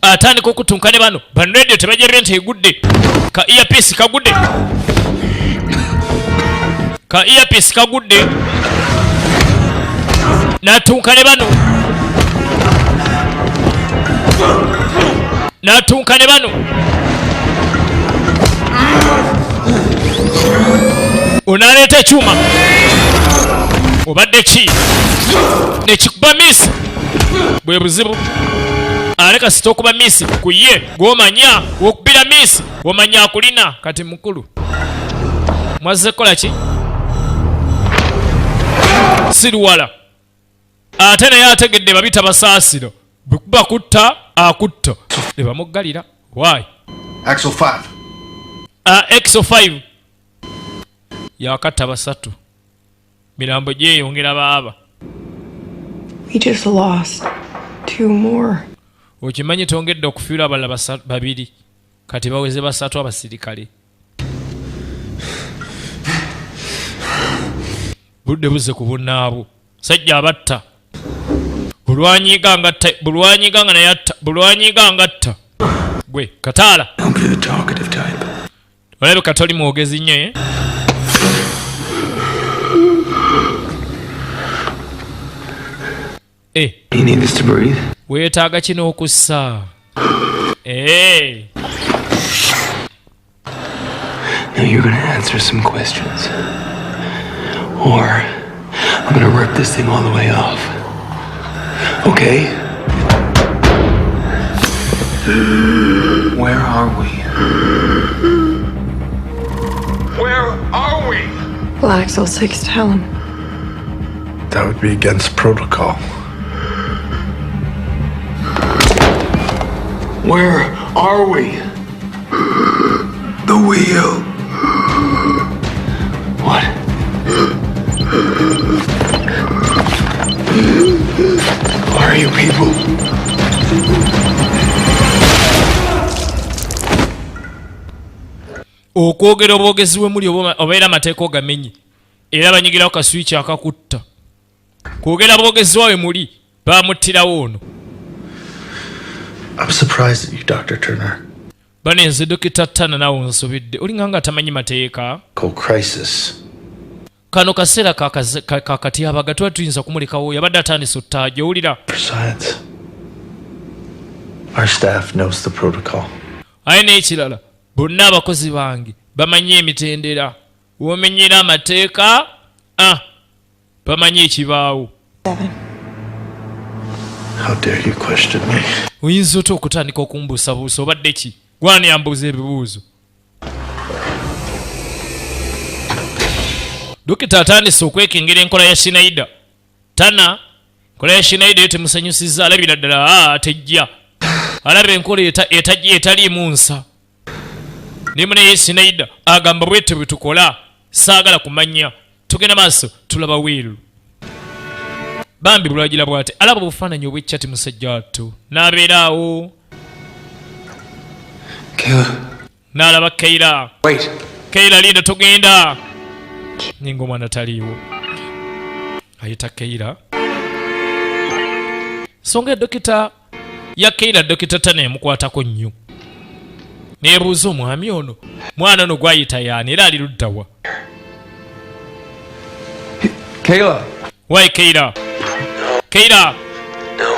atandika okutunka ne bano. Bano rediyo tebagirabye nti egudde. Ka earpiece kagudde, ka earpiece kagudde, n'atunka ne bano, n'atunka ne bano. Onaaleeta ekyuma obadde ki nekikuba miss. Bwe buzibu, ale kasita okuba miss ku ye gwomanya wokubira miss, omanya akulina. Kati mukulu, mwazze kukola ki? Siriwala ate naye ategedde babi tabasaasira, bwe kuba kutta akutta, ne bamuggalira. Why? Axel 5. Exo 5 yakatta basatu, mirambo gyeyongera baaba. We just lost two more. Okimanyi tongedde okufiirwa abalala babiri, kati baweze basatu abasirikale. Budde buzze ku bunnaabwo. Sajja abatta bulwanyiga ngatta, bulwanyiga nga naye atta, bulwanyiga ngatta. Gwe kataala. Don't be the talkative type. Olabika toli mwogezi nnyo, eh? Eh. You need this to breathe. Weetaaga kino okussa. Eh. Now you're gonna answer some questions. Or I'm gonna rip this thing all the way off. Okay? Where are we? Where are we? Well, Axel 6, tell him. That would be against protocol. Where are we? The wheel. What? Who are you people? Okwogera obwogezi bwe muli oba obeera amateeka ogamenye, era banyigirawo kaswiki akakutta. Kwogera bwogezi wawe muli bamuttirawo ono. I'm surprised at you, Dr. Turner. Bane nze Dokita Tana naawe onsobedde, olinga nga atamanyi mateeka. Cold crisis. Kano kaseera kakatyabaga tuba tuyinza kumulekawo, yabadde atandise ottaaja owulira. For science. Our staff knows the protocol. Aye n'ekirala bonna abakozi bange bamanyi emitendera, womenyera amateeka bamanyi ekibaawo. How dare you question me? Oyinza otya okutandika okumbuusabuusa, obadde ki? Gwani ambuuza ebibuuzo? Dokita atandise okwekengera enkola ya Shinaida. Tana enkola ya Shinaida yo temusanyusizza, alabira ddala tejja. Alaba enkola etaliimu nsa. Naye munaye Shinaida agamba bwetyo bwe tukola, saagala kumanya. Tugenda maaso tulaba Will. Bambi bulwagira bw'ate alaba obufaananyi obw'ekyati musajja wattu n'abeera awo. Kayla. N'alaba Kayla. Wait. Kayla linda tugenda. Ninga omwana taliiwo. Ayita Kayla. Songa dokita ya Kayla, Dokita Tana emukwatako nnyo. Neebuuza omwami ono, mwana ono gw'ayita yaani era ali ludda wa? Kayla. Why Kayla? Kayla. No.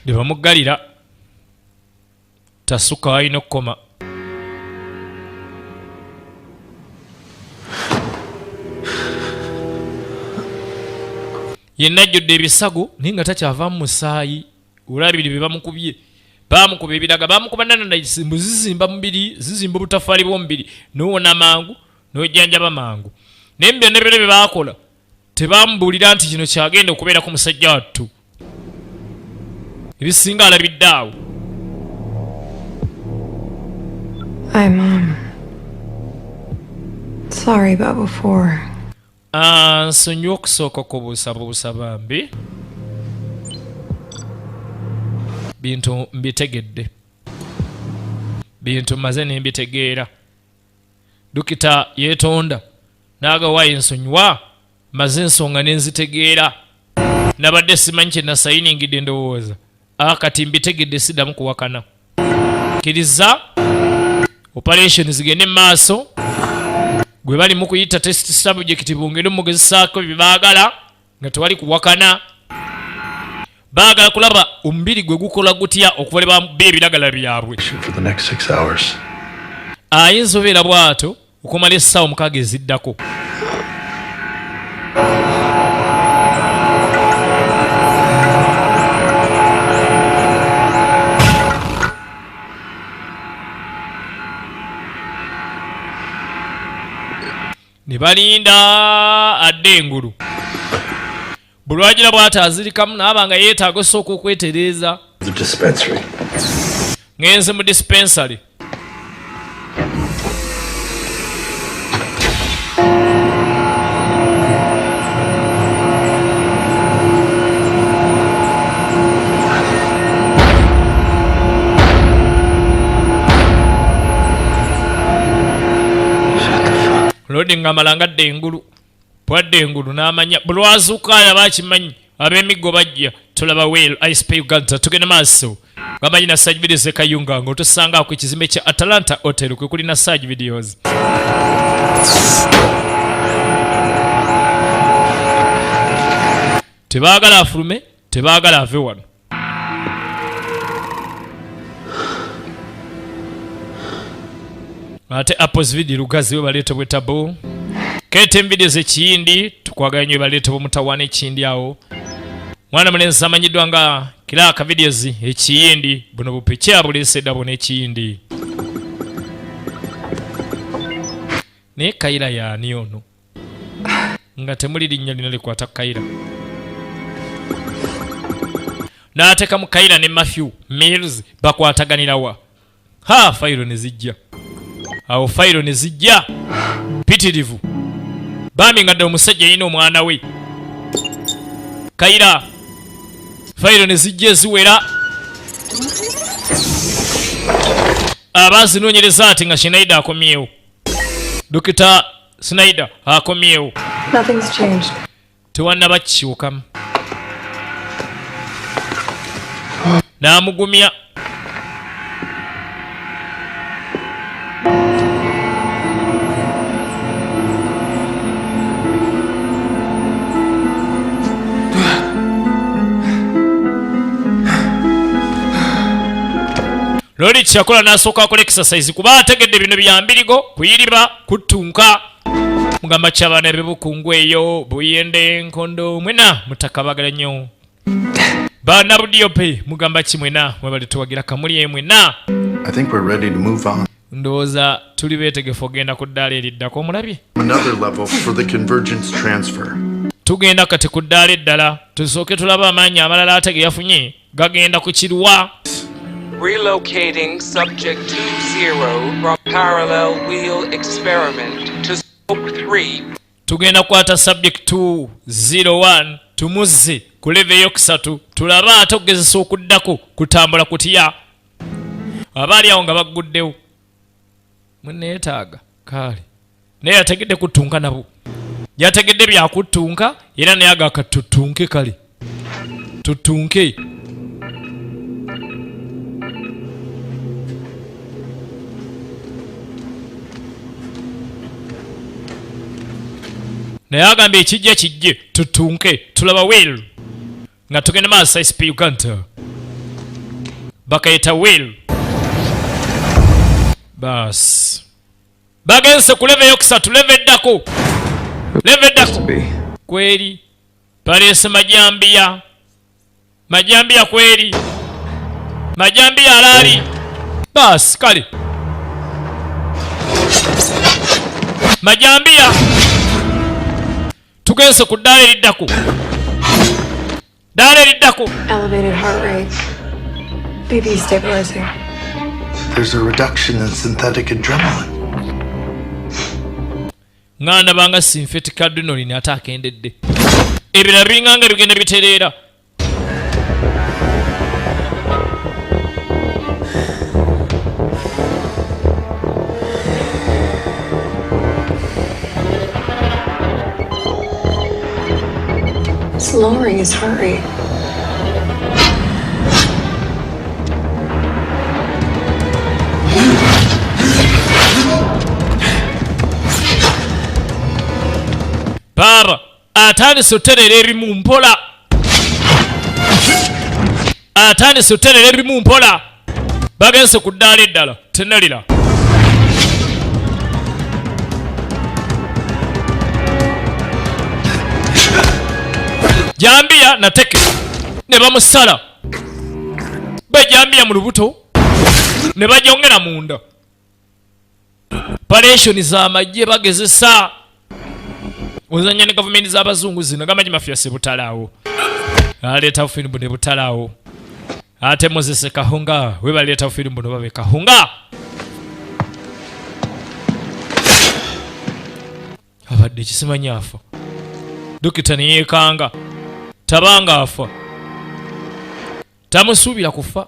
Ne bamuggalira. Tasuka alina okukoma. Yenna ajjudde ebisago naye nga takyavaamu musaayi. Olabiri bye bamukubye. Baamukuba ebiraga, baamukuba nananayisi mbu zizimba mubiri, zizimba obutafaali bw'omubiri, n'owona mangu, n'ojjanjaba mangu. Naye mu byonna byonna bye baakola, tebamubuulira nti kino kyagenda okubeerako musajja wattu. Ebisinga alabidde awo. I'm sorry about before. Nsonyiwa okusooka okubuusabuusa bambi. Bintu mbitegedde. Bintu mmaze ne mbitegeera. Dokita yeetonda n'agawa ensonyiwa, mmaze ensonga ne nzitegeera. Nabadde simanyi kye nasayiningidde ndowooza. Kati mbitegedde, siddamu kuwakana. Kkiriza operation zigende mu maaso. Gwe bali mu kuyita test subject bongere omugezesaako bye baagala nga tewali kuwakana. Baagala kulaba omubiri gwe gukola gutya okuva lwe bamubba ebiragala byabwe. For the next 6 hours. Ayinza obeera bw'atyo okumala essaawa 6 eziddako. Ne balinda adde engulu. Bulwagira bw'ati azirikamu n'aba nga yeetaaga osooka okwetereeza. The dispensary. Ngenze mu dispensary. Lodi ng'amala ngadde engulu. Bwadde engulu n'amanya bulwazuuka alaba akimanyi ab'emiggo bajja. Tulaba Will ISP Uganda tugenda maaso. Ngamanyi na Saj Videos e Kayunga ng'otusanga ku kizimbe kya Atalanta Hotel kwe kuli na Saj Videos. Tebaagala afulume, tebaagala ave wano. Ate Apples Video Lugazi we baleeta bwetabu. KTM Videos ekiyindi tukwagala nnyo baleeta bw'omutawaana ekiyindi awo. Mwana mulenzi amanyiddwa nga Clark Videos ekiyindi, buno bupiki abuleese dda buno ekiyindi. Naye Kayla y'ani ono? Nga temuli linnya lino likwata Kayla. N'ateekamu Kayla ne Matthew Mills bakwataganira wa? Ha, fayiro ne zijja. Awo fayiro ne zijja mpitirivu. Bambi nga ddala omusajja yalina omwana we. Kayla fayiro ne zijja eziwera. Aba azinoonyereza ati nga Shinaida akomyewo. Dokita Snyder akomyewo. Nothing's changed. Tewannaba kikyukamu. N'amugumya. Loli kyakola n'asooka akola exercise kuba ategedde bino bya mbirigo kuyiriba kuttunka mugamba ky'abaana ebibukungu eyo buyende enkondo mwena mutakabagala nnyo baana budiope mugamba ki mwena mwebale tuwagira kamuli mwena. I think we're ready to move on. Ndowooza tuli beetegefu ogenda ku ddaala eriddako omulabye. Another level for the convergence transfer. Tugenda kati ku ddaala eddala tusooke tulabe amaanyi amalala ate ge yafunye gagenda ku kiruwa. Relocating subject 20 from parallel wheel experiment to scope 3. Tugenda kukwata subject 201 tumuzze ku level eyokusatu tulabe ate okugezesa okuddako kutambula kutya. Abaali awo nga bagguddewo muneetaaga kale naye yategedde kuttunka nabo yategedde byakuttunka era naye agaka tuttunke kale tuttunke. Naye agambye ekijja kijje tutunke tulaba will nga tugenda maaso SP Uganda bakayita will bas bagenze ku level eyokusatu level eddako level eddako kweri baleese majambiya majambiya kweri majambiya alaali bas kale majambiya tugenze ku ddaala eriddako ddaala eriddako. Elevated heart rate. BP stabilizing. There's a reduction in synthetic adrenaline. Nga ndabanga synthetic adrenaline ate akendedde. Ebirala biringanga bigenda bitereera. It's lowering his heart rate. Baba atandise oterera ebimu mpola. Atandise oterera ebimu mpola. Bagenze ku ddaala eddala tenalira. Jambiya na teke ne bamusala bejambiya mu lubuto ne bajongera munda. Operation z'amagye bagezesa ozanya ne gavumenti z'abazungu zino gamaji mafia sebutalaawo aleeta firimu ne butalaawo ate Moses Kahunga we baleeta firimu no babe Kahunga abadde kisimanya afa. Dokita ne yeekanga tabanga afa tamusuubira kufa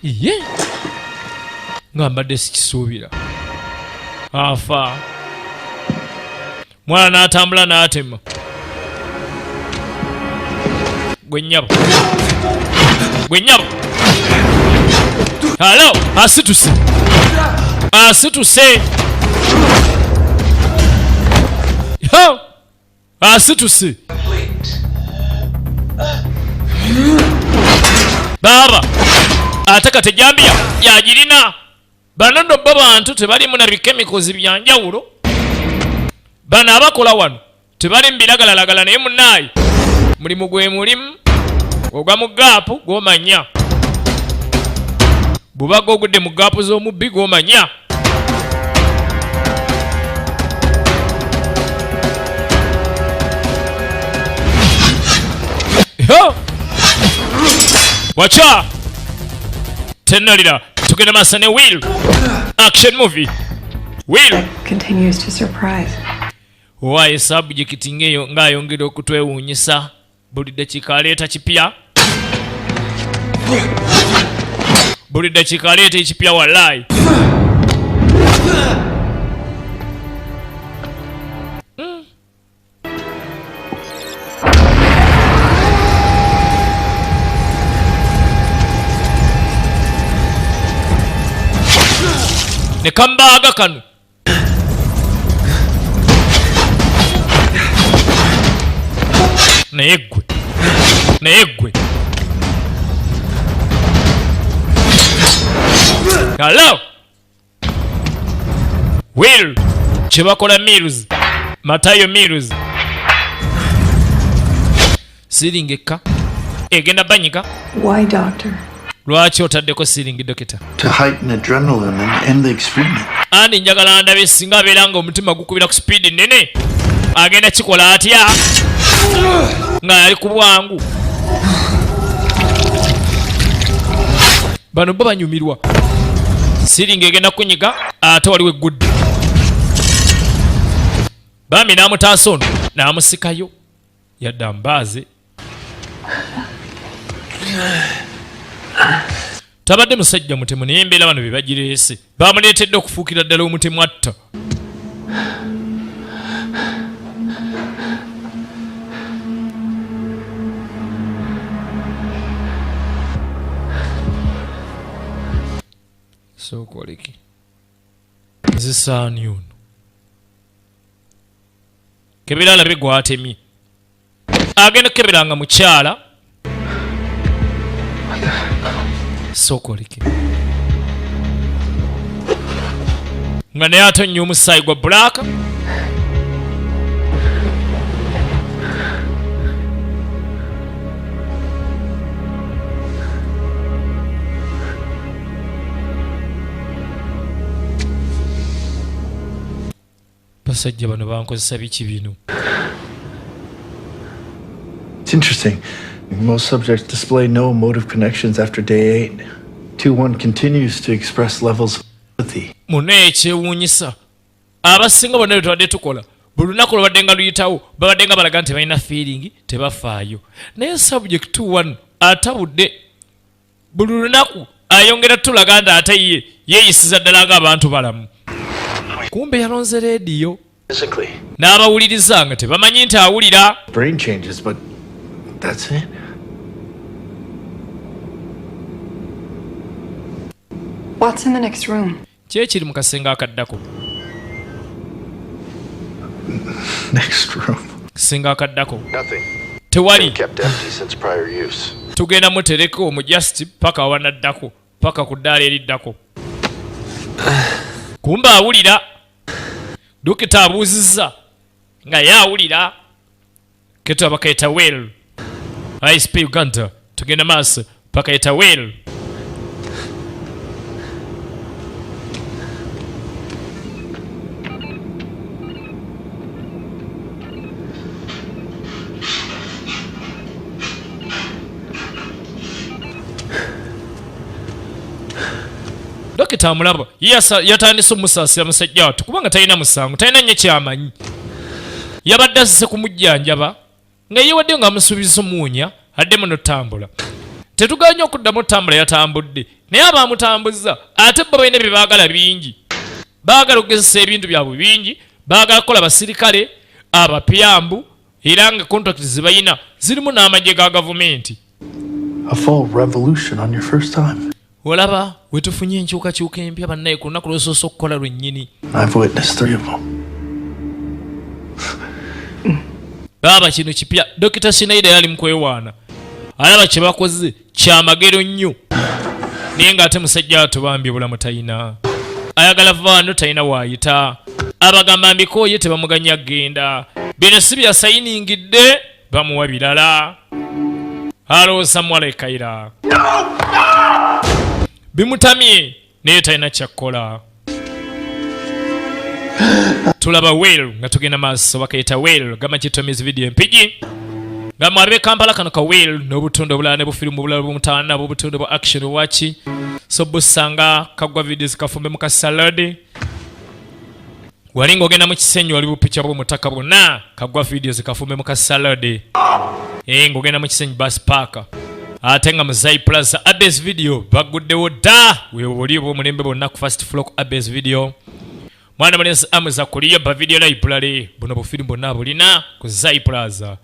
iye nga mbadde sikisuubira afa mwana n'atambula n'atema gwe nnyabo gwe nnyabo halo asituse asituse ho asituse baba ate kati jambiya yagirina. Bano nno bo bantu tebalimu na bikemikozi bya njawulo. Bano abakola wano tebali mu biragalalagala naye munnaayi mulimu gwe mulimu ogwa mu gaapu gw'omanya bw'oba ogudde mu gaapu z'omubbi gw'omanya. Wacha tenalira tugenda maaso ne Will action movie Will continues to surprise. Waaye subject ng'eyo ng'ayongera okutwewuunyisa buli ddakiika aleeta kipya buli ddakiika aleeta ekipya wallahi. Ne kambaaga kano naye ggwe, naye ggwe. Hello Will, kyebakola Mills, Matayo Mills. Siringi ekka egenda banyiga. Why, doctor? Lwaki otaddeko siringi, dokita? To heighten adrenaline and end the experiment. Andi njagala ndabe singa abeera nga omutima gukubira ku sipiidi nnene, agenda kikola atya nga ali ku bwangu. Bano bo banyumirwa. Siringi egenda kunyiga, ate waliwo eggudde. Bambi n'amutaasa ono n'amusikayo, yadda mbaaze. Tabadde musajja mutemu, naye embeera bano be bagireese bamuleetedde okufuukira ddala omutemu atta. Sooka oleke nzisaani ono kebera alabe gwatemye. Agenda kukebera nga mukyala. Sooka oleke nga naye atonnya omusaayi gwa bulaaka. Basajja bano bankozesa biki bino? It's interesting. Most subjects display no emotive connections after day 8. 2-1 continues to express levels of empathy. Muno ekyewuunyisa, abasinga bonna bye tubadde tukola buli lunaku lwabadde nga luyitawo babadde nga balaga nti tebalina feeling, tebafaayo. Naye subject 2-1 atabudde buli lunaku ayongera tulaga nti ate ye yeeyisiza ddala ng'abantu balamu. Kumbe yalonze leediyo n'abawuliriza nga tebamanyi nti awulira. Brain changes, but that's it. What's in the next room? Ki ekiri mu kasenge akaddako? Next room. Kasenge akaddako. Nothing. Tewali. Been kept empty since prior use. Tugenda mutereko omujasti paka wanaddako, paka ku ddaala eriddako. Kumbe awulira. Dokita abuuzizza nga ye awulira. Keto bakayita Will. ISP Uganda tugenda maaso bakayita Will. Dokita amulaba yatandise omusaasira musajja wattu kubanga talina musango, talina nnyo kyamanyi. Yabadde azze kumujjanjaba nga yeewadde ng'amusuubiza omuwonya addemu n'otambula. Tetuganye okuddamu otambula, yatambudde naye abamutambuza ate bo balina bye baagala bingi. Baagala okugezesa ebintu byabwe bingi, baagala kukola basirikale abapyambu, era nga contract ze balina zirimu n'amagye ga gavumenti. A full revolution on your first time. Olaba we tufunye enkyukakyuka empya bannaye ku lunaku lw'osoose okukola lwennyini. I've witnessed 3 of them. Baaba kino kipya. Dokita Sinaida yali mu kwewaana, alaba kye bakoze kyamagero nnyo, naye ng'ate musajja wattu bambi obulamu talina, ayagala vaano talina waayita. Abagamba mbikooye tebamuganya kugenda, bino si byasayiningidde, bamuwa birala. Alowooza muwala ekaira bimutamye, naye talina kyakkola. Tulaba Will nga tugenda maaso, bakayita Will gamba kitomizi video empigi nga mwabe Kampala kano ka Will n'obutundu obulala ne bufirimu obulala bw'omutawaana bw'obutundu bwa action waki so busanga kagwa videos kafumbe mu kasaladi. Wali ng'ogenda mu kisenyi wali bupicha bw'omutaka bwonna kagwa videos kafumbe mu kasaladi. Ng'ogenda mu kisenyi bus park. Ate nga mu Zai Plaza Abes video baguddewo dda. Weebwe buli obw'omulembe bwonna ku first floor ku Abes video. Mwana mulenzi Amuza kuliyo ba video library, buno bufirimu bwonna bulina ku Zai Plaza.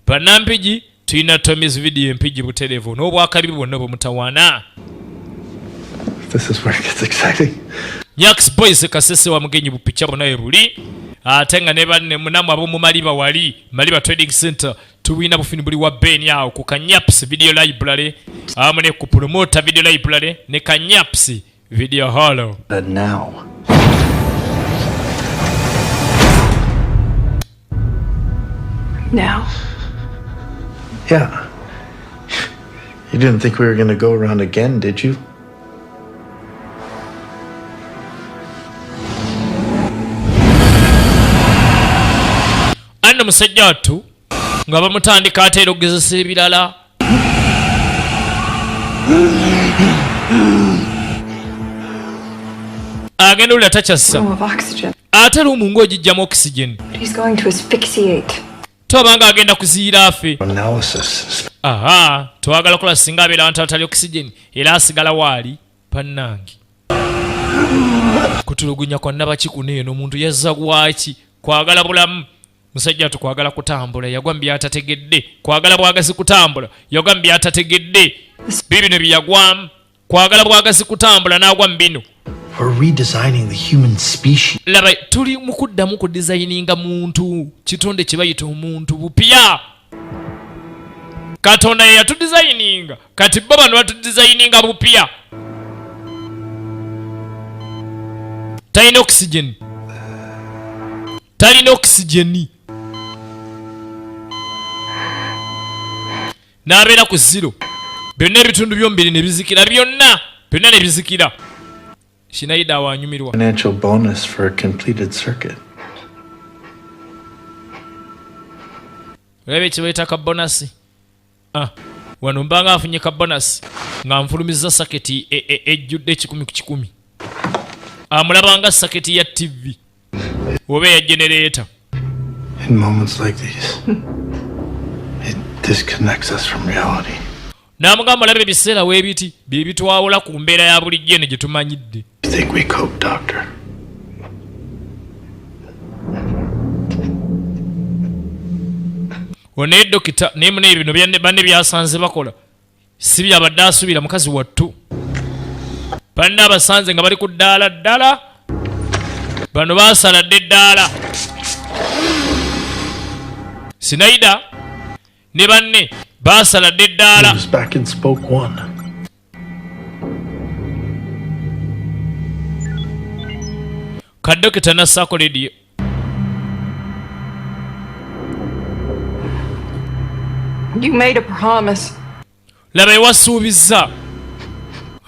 Bannampigi tulina Tommy's video empigi butereevu n'obwakabi bwonna bwemutawaana. This is where it gets exciting. Nyax Boys Kasese wa Mugenyi bupicha bwonna we buli, ate nga ne banne munamu ab'omu Maliba wali Maliba Trading Center tulina bufini buli wa Ben awo ku Kanyaps Video Library awamu ne ku Promoter Video Library ne Kanyaps Video Hall. But now. Now? Yeah. You didn't think we were going to go around again, did you? Anno musajja wattu nga bamutandika ate era okugezesa ebirala. Agenda olula takyassa. Room of oxygen. Ate luumu ng'ogijjamu oxygen. But he's going to asphyxiate. Toba nga agenda kuziyira afe. Analysis. Aha, twagala kola singa abeera abantu abatali oxygen era asigala waali bannange. Kutulugunya kwa nnabaki kuno eno omuntu yazza gwaki kwagala bulamu. Musajja tukwagala kutambula yagwa mu byatategedde, kwagala bwagazi kutambula yagwa mu byatategedde, bibino bye yagwamu, kwagala bwagazi kutambula n'agwa mu bino. We're redesigning the human species. Laba tuli mu kuddamu ku designinga muntu, kitonde kye bayita omuntu bupya. Katonda ye yatudesigninga, kati bo bano batudesigninga bupya. Talina oxygen. Talina oxygen. N'abeera ku zero. Byonna ebitundu by'omubiri ne bizikira byonna, byonna ne bizikira. Shinayida awanyumirwa. Financial bonus for a completed circuit. Olaba ekibayita ka bonus? Wano mbanga afunye ka bonus nga nfulumizza saketi ejjudde 100 ku 100. Amulabanga saketi ya TV oba eya generator. In moments like these, it disconnects us from reality. N'amugamba olaba ebiseera weebiti bye bitwawula ku mbeera ya bulijjo eno gye tumanyidde. You think we cope, Doctor? Ono ye dokita naye mune bino banne byasanze bakola si byabadde asuubira mukazi wattu. Banne abasanze nga bali ku ddaala ddala, bano baasala dda eddaala. Sinaida ne banne baasala dda eddaala. He was back in spoke one. Ka dokita n'assaako leediyo. You made a promise. Laba ewasuubizza.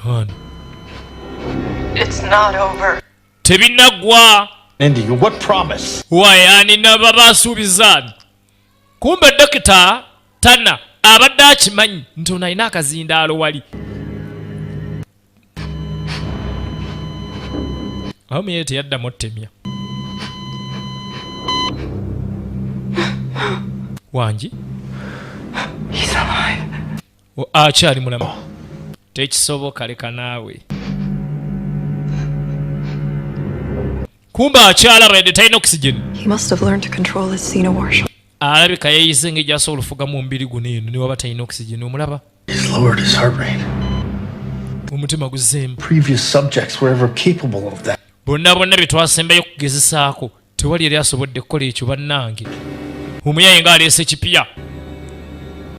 Hon. It's not over. Tebinnaggwa. Indy, what promise? Why, ani naba basuubiza? Kumbe dokita Tana abadde akimanyi nti ono alina akazindaalo wali. Awo ye teyaddamu ottemya. Wangi? He's alive. Akyali mulamu. Tekisoboka, leka naawe. Kumbe akyalaba yadde talina oxygen. He must have learned to control his xenowarship. Alabika yeeyize engeri gy'asobola ofugamu omubiri guno eno ne waba talina oxygen, omulaba? He's lowered his heart rate. Omutima guzzeemu. Previous subjects were ever capable of that. Bonna bonna bye twasembayo okugezesaako tewali yali asobodde kukola ekyo bannange. Omuyaye ng'aleese kipya.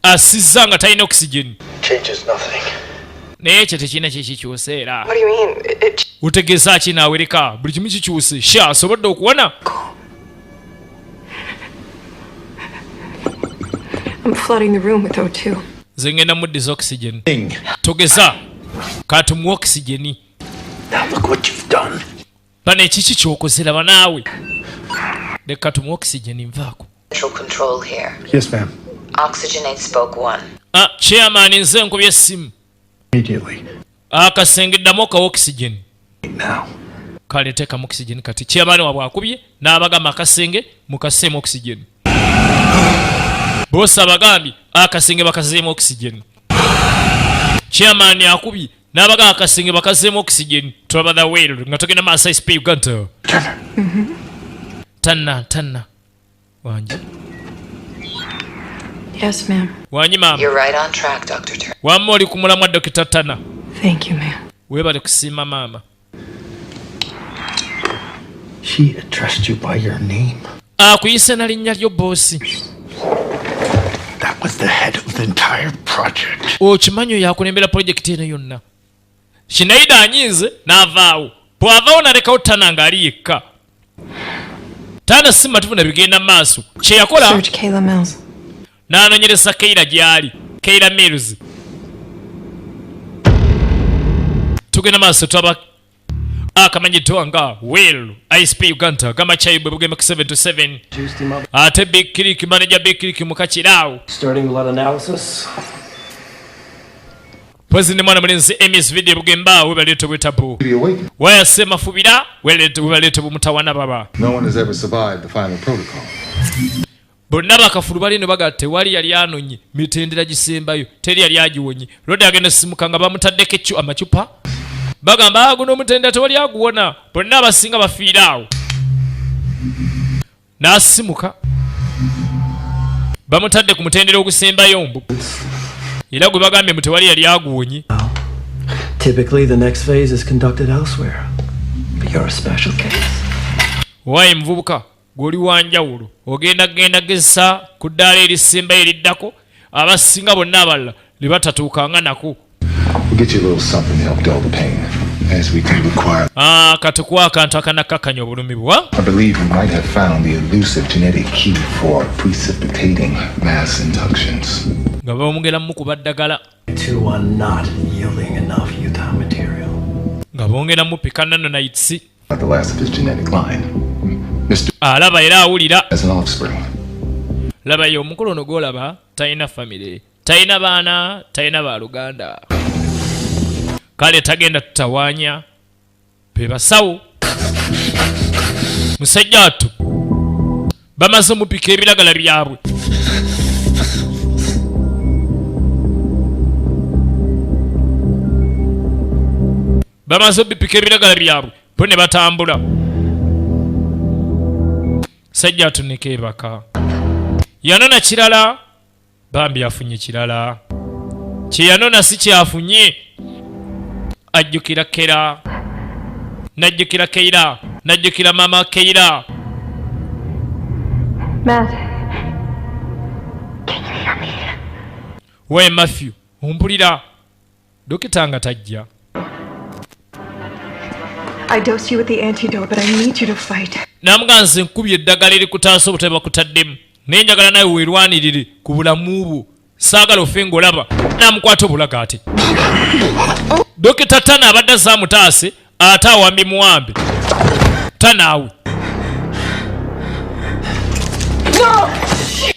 Asizza nga talina oxygen. Changes nothing. Naye ekyo tekirina kye kikyusa era. What do you mean? It Otegeeza ki naawereka? Buli kimu kikyuse. Sha asobodde okuwona. I'm flooding the room with O2. Nze ngenda muddiza oxygen. Togeza. Katumuwa oxygen. Now look what you've done. Bano ekiki ky'okoze laba naawe. Leka tumuwa oxygen nvaako. Central control here. Yes, ma'am. Oxygenate spoke 1. Chairman nze nkubye essimu. Immediately. Akasenge ddamu okawa oxygen. Now. Kale teekamu oxygen kati. Chairman waabwe akubye n'abagamba akasenge mukaseemu oxygen. Boss abagambye akasenge bakaseemu oxygen. Chairman akubye N'abaga akasenge bakazeemu oxygen. Tulaba The Whale nga tugenda maaso. ISP Uganda. Tanna, Tanna, wangi? Yes, ma'am. Wangi, maama. You're right on track, Dr. Turner. Wamma oli ku mulamwa, Dokita Tana. Thank you, ma'am. Weebale kusiima, maama. She addressed you by your name. Akuyise na linnya lyo, boss. That was the head of the entire project. Okimanyi oyo akulembera pulojekiti eno yonna? Shinaida anyiize n'avaawo. Bw'avaawo n'alekawo Tana ng'ali yekka. Tana si matufu na bigenda mu maaso. Kye yakola, Search Kayla Mills. n'anoonyereza Keira gy'ali, Keira Mills. Tugenda maaso, twaba akamanyiddwa nga Will ISP Uganda gamakyayibwe bugembe ku 7 to 7. Juice him up. Ate Big Click manager, Big Click mukakiraawo. Starting blood analysis. Pozi ne mwana mulenzi Emis Video Bugemba webaleeta obwetabu wayase mafubira webaleeta bumutawana baba. No one has ever survived the final protocol. Bonna bakafulu bali eno baga tewali yali anonye mitendera gisembayo, teri yali agiwonye. Lodi agenda simuka nga bamutaddeko amacupa, bagamba, "Ah, guno omutendera tewali aguwona, bonna abasinga bafiire awo." N'asimuka bamutadde ku mutendera ogusembayo mbu era gwe bagambye mu tewali yali aguwonye. Typically, the next phase is conducted elsewhere. But you're a special case. Waayi muvubuka, gw'oli wanjawulo, ogenda genda gezesa ku ddaala erisembayo eriddako, abasinga bonna abalala lye batatuukanga nako. We'll get you a little something to help dull the pain, as we do require. Ah, katukuwa akantu akanakkakkanya obulumi bwa. I believe we might have found the elusive genetic key for precipitating mass inductions. Nga bamugera mukuba ddagala. 2-1 not yielding enough Utah material. Nga bongera mupika nanonites. Not the last of his genetic line. Mr. Alaba era awulira. As an offspring. Labayo omukulu ono gwolaba talina famire, talina baana, talina baluganda, kale tagenda tutawaanya be basawo. Musajja wattu bamaze omupika ebiragala byabwe. Bamaze obipika ebiragala byabwe bo ne batambula. Sajja wattu nekeebaka yanona kirala, bambi afunye kirala kyeyanona si kyafunye. Ajjukira kera, najjukira Keira, najjukira mama Keira. Matt. Can you hear me? We Matthew, ompulira? Dokita nga tajja. I dosed you with the antidote, but I need you to fight. Namuga nze nkubye eddagala erikutaasa obutabe bakutaddemu, naye njagala nawe weerwanirire ku bulamu bwo, saagala ofe ng'olaba. Namukwata obulaga ate Dokita Tana abadde azaamutaase ate awambye muwambe Tanaawe.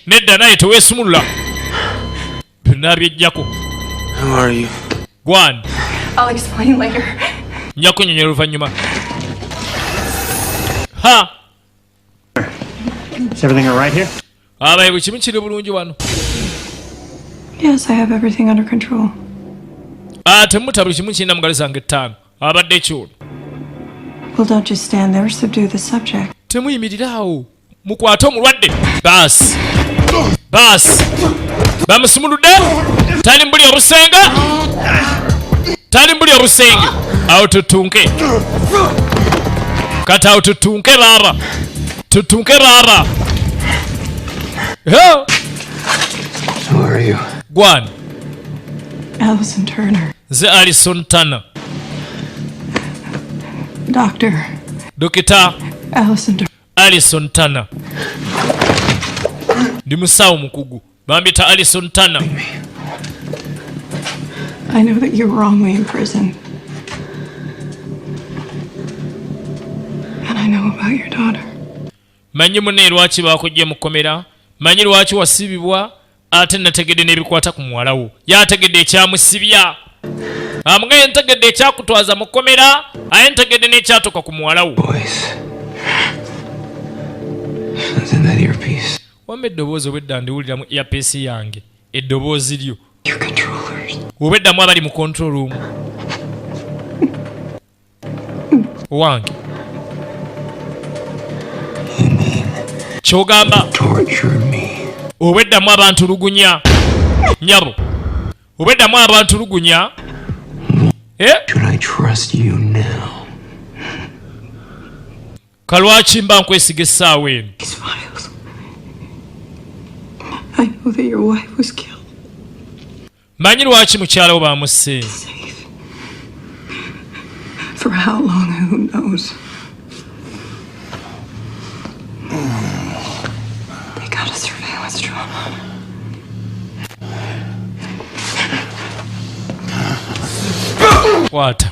Nedda, naye teweesumulula, byonna byejjako. Who are you? Gwani? I'll explain later. Nja kunnyonnyola oluvannyuma. Ha. Is everything all right here? Abaye, buli kimu kiri bulungi wano? Yes, I have everything under control. Ate muta buli kimu kirina mu ngalo zange 5 abadde kyolo. Well, don't just stand there. Subdue the subject. Temuyimirira awo, mukwate omulwadde. Baasi baasi, bamusumuludde. Tali mbuli obusenge, tali mbuli obusenge. Awo tutunke kati, awo tutunke baaba, tutunke baaba. Ho! Who are you? Gwani? Allison Turner. Nze Alison Turner. Doctor. Dokita. Allison Turner. Alison Turner, ndi musawo mukugu, bambita Alison Turner. I know that you're wrongly imprisoned. And I know about your daughter. Manyi munne lwaki bakujja mu kkomera, manyi lwaki wasibibwa, ate nategedde n'ebikwata ku muwala wo. Yategedde ekyamusibya, amugaye ntegedde ekyakutwaza mu kkomera, aye ntegedde n'ekyatuuka ku muwala wo. What's in that earpiece? Wamma eddoboozi obwedda ndiwulira mu earpiece yange, eddoboozi lyo obweddamu abali mu control room. Wange. Kyogamba obweddamu abantu lugunya. Nyabo. Obweddamu abantu lugunya. Eh? Should I trust you now? Kalwaki mba nkwesiga essaawa eno? These files. I know that your wife was killed. Manyi lwaki mukyala wo bamusse. For how long, who knows? They got a surveillance drone on her. Kwata.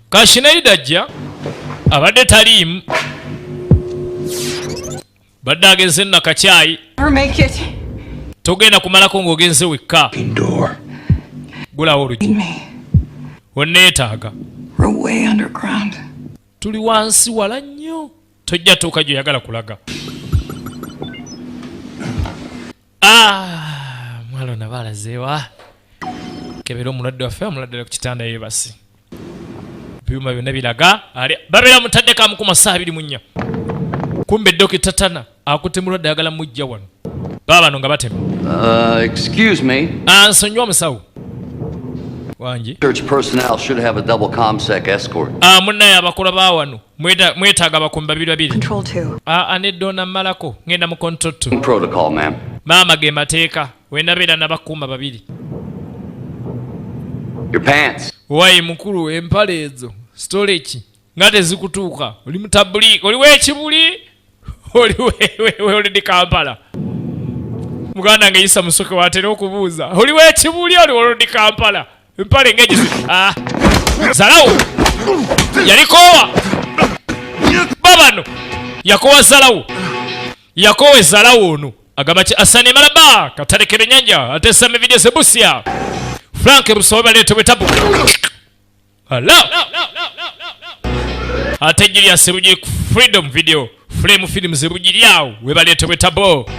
Kashinaida ajja abadde taliimu. Badde agenze nakacyayi. Never make it. Togenda kumalako ng'ogenze wekka. Gulawo oluggi. Onneetaaga. We're way underground. Tuli wansi wala nnyo. Tojja tuuka gy'oyagala kulaga. Ah, mwalo nabalazeewa. Kebera omulwadde waffe, omulwadde ali ku kitanda yeebase. Ebyuma byonna biraga ali babeera mutaddeko amu ku masaa 24. Kumbe Dokita Tana akutte mulwadde ayagala mujja wano. Baabano nga batema. Excuse me. Ansonyiwa musawo. Wangi. Church personnel should have a double ComSec escort. Ah, munnaye abakola ba wano mwetaaga abakuumi babiri babiri. Control 2. Ah, nedda onammalako ngenda mu control 2. Protocol, ma'am. Maama ge mateeka wenabeera n'abakuuma babiri. Your pants. Wayi mukulu empale ezo storage nga tezikutuuka oli mutabuli oli w'ekibuli oli oli Kampala. Muganda nge Isa Musoke watera okubuuza oli w'ekibuli oli oli Kampala empale ng'egizi ah Zalawo yalikoowa babano yakowa Zalawo yakowe Zalawo ono agamba ki Asane Malaba katalekere nyanja ate Same video Sebusia Frank Rusobe baleete bwetabu. Hello. Ate Julius Sebuji Freedom Video Frame Films Sebugiri awo we baleete bwetabo.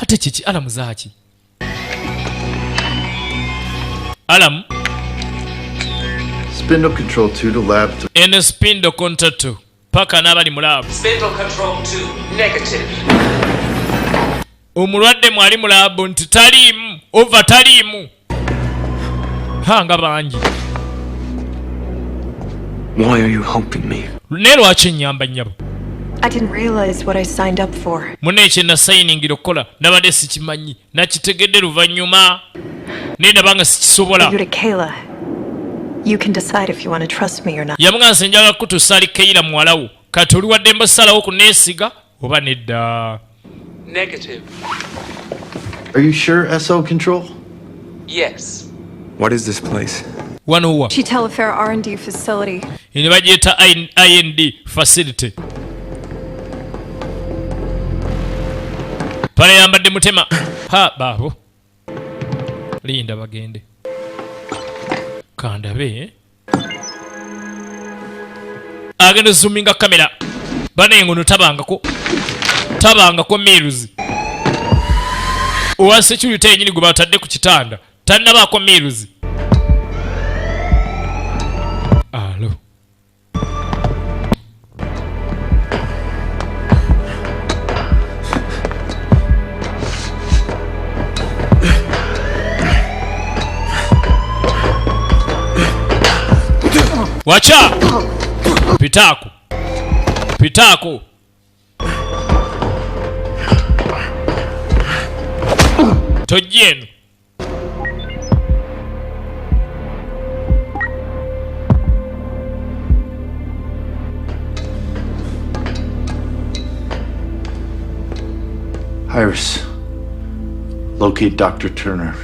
Ate kiki alamu zaaki? Alam Spindle control 2 to lab 3. Eno spindle control 2 paka n'abali mu lab. Spindle control 2 negative. Omulwadde mwali mu lab nti taliimu over taliimu. Hanga bangi. Why are you helping me? Ne lwaki nnyamba nnyabo? I didn't realize what I signed up for. Munne kye nasayiningira okukola nabadde sikimanyi nakitegedde luvannyuma nendaba nga sikisobola. You to Kayla. You can decide if you want to trust me or not. Yamugamba nze njagala kutuusa ali Kayla muwala wo kati oli waddembe osalawo kuneesiga oba nedda. Negative. Are you sure SO control? Yes. What is this place? Wano wa? Chitelifair R&D facility. Eno bagiyita IND facility. Pale yambadde mutema. Ha baabo. Linda bagende. Kandabe. Agenda zoominga kamera. Bane ngono tabangako. Tabangako Mills. Owa security yenyini gwe batadde ku kitanda. Tannabaako Mills. Alo. Wacha! Pitako. Pitako. Tojjeno. Iris, locate Dr. Turner.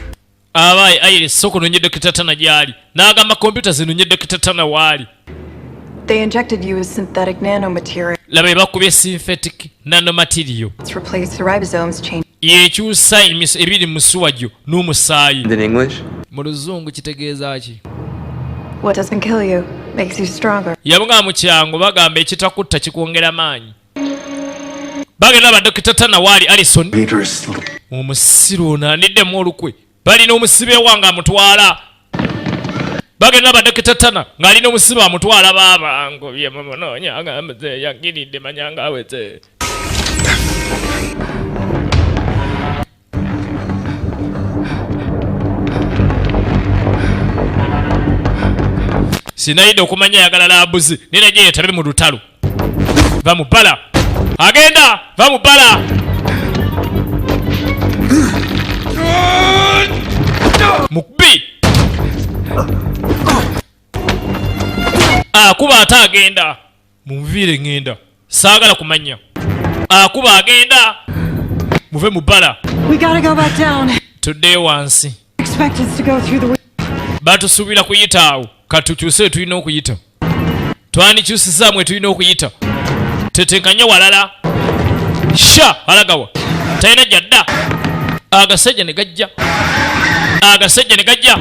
Abaye Iris soko nonye Dr. Turner gyali. N'agamba computer zinonye Dr. Turner waali. They injected you with synthetic nanomaterial. Laba bakubye synthetic nanomaterial. It's replaced the ribosomes change. Yekyusa ebiri mu misuwa gyo n'omusaayi. In English? Mu luzungu kitegeeza ki? What doesn't kill you makes you stronger. Yabugamba mu kyangu bagamba ekitakutta kikwongera maanyi. Bagenda ba Dr. Turner waali Allison. Omusiru ono aniddemu olukwe. Balina omusibe wange amutwala. Bagenda badokita Tana ng'alina omusibe amutwala. Baaba ngobye mumunoonya nga muze yagiridde manyanga aweze. Sinayida okumanya ayagala laabuzi naye najja yetabe mu lutalo. Va mu bbala agenda, va mu bbala. Mukubi akuba ate agenda. Munviire ŋŋenda, saagala kumanya. Akuba agenda, muve mu bbala. We gotta go back down. Tuddeyo wansi. Expect us to go through the. Batusuubira kuyita awo, katukyuse tulina okuyita, twandikyusizaamu tulina okuyita, tetenkanye walala. Sha alagawa talina gyadda. Agasajja ne gajja, agasajja ne gajja.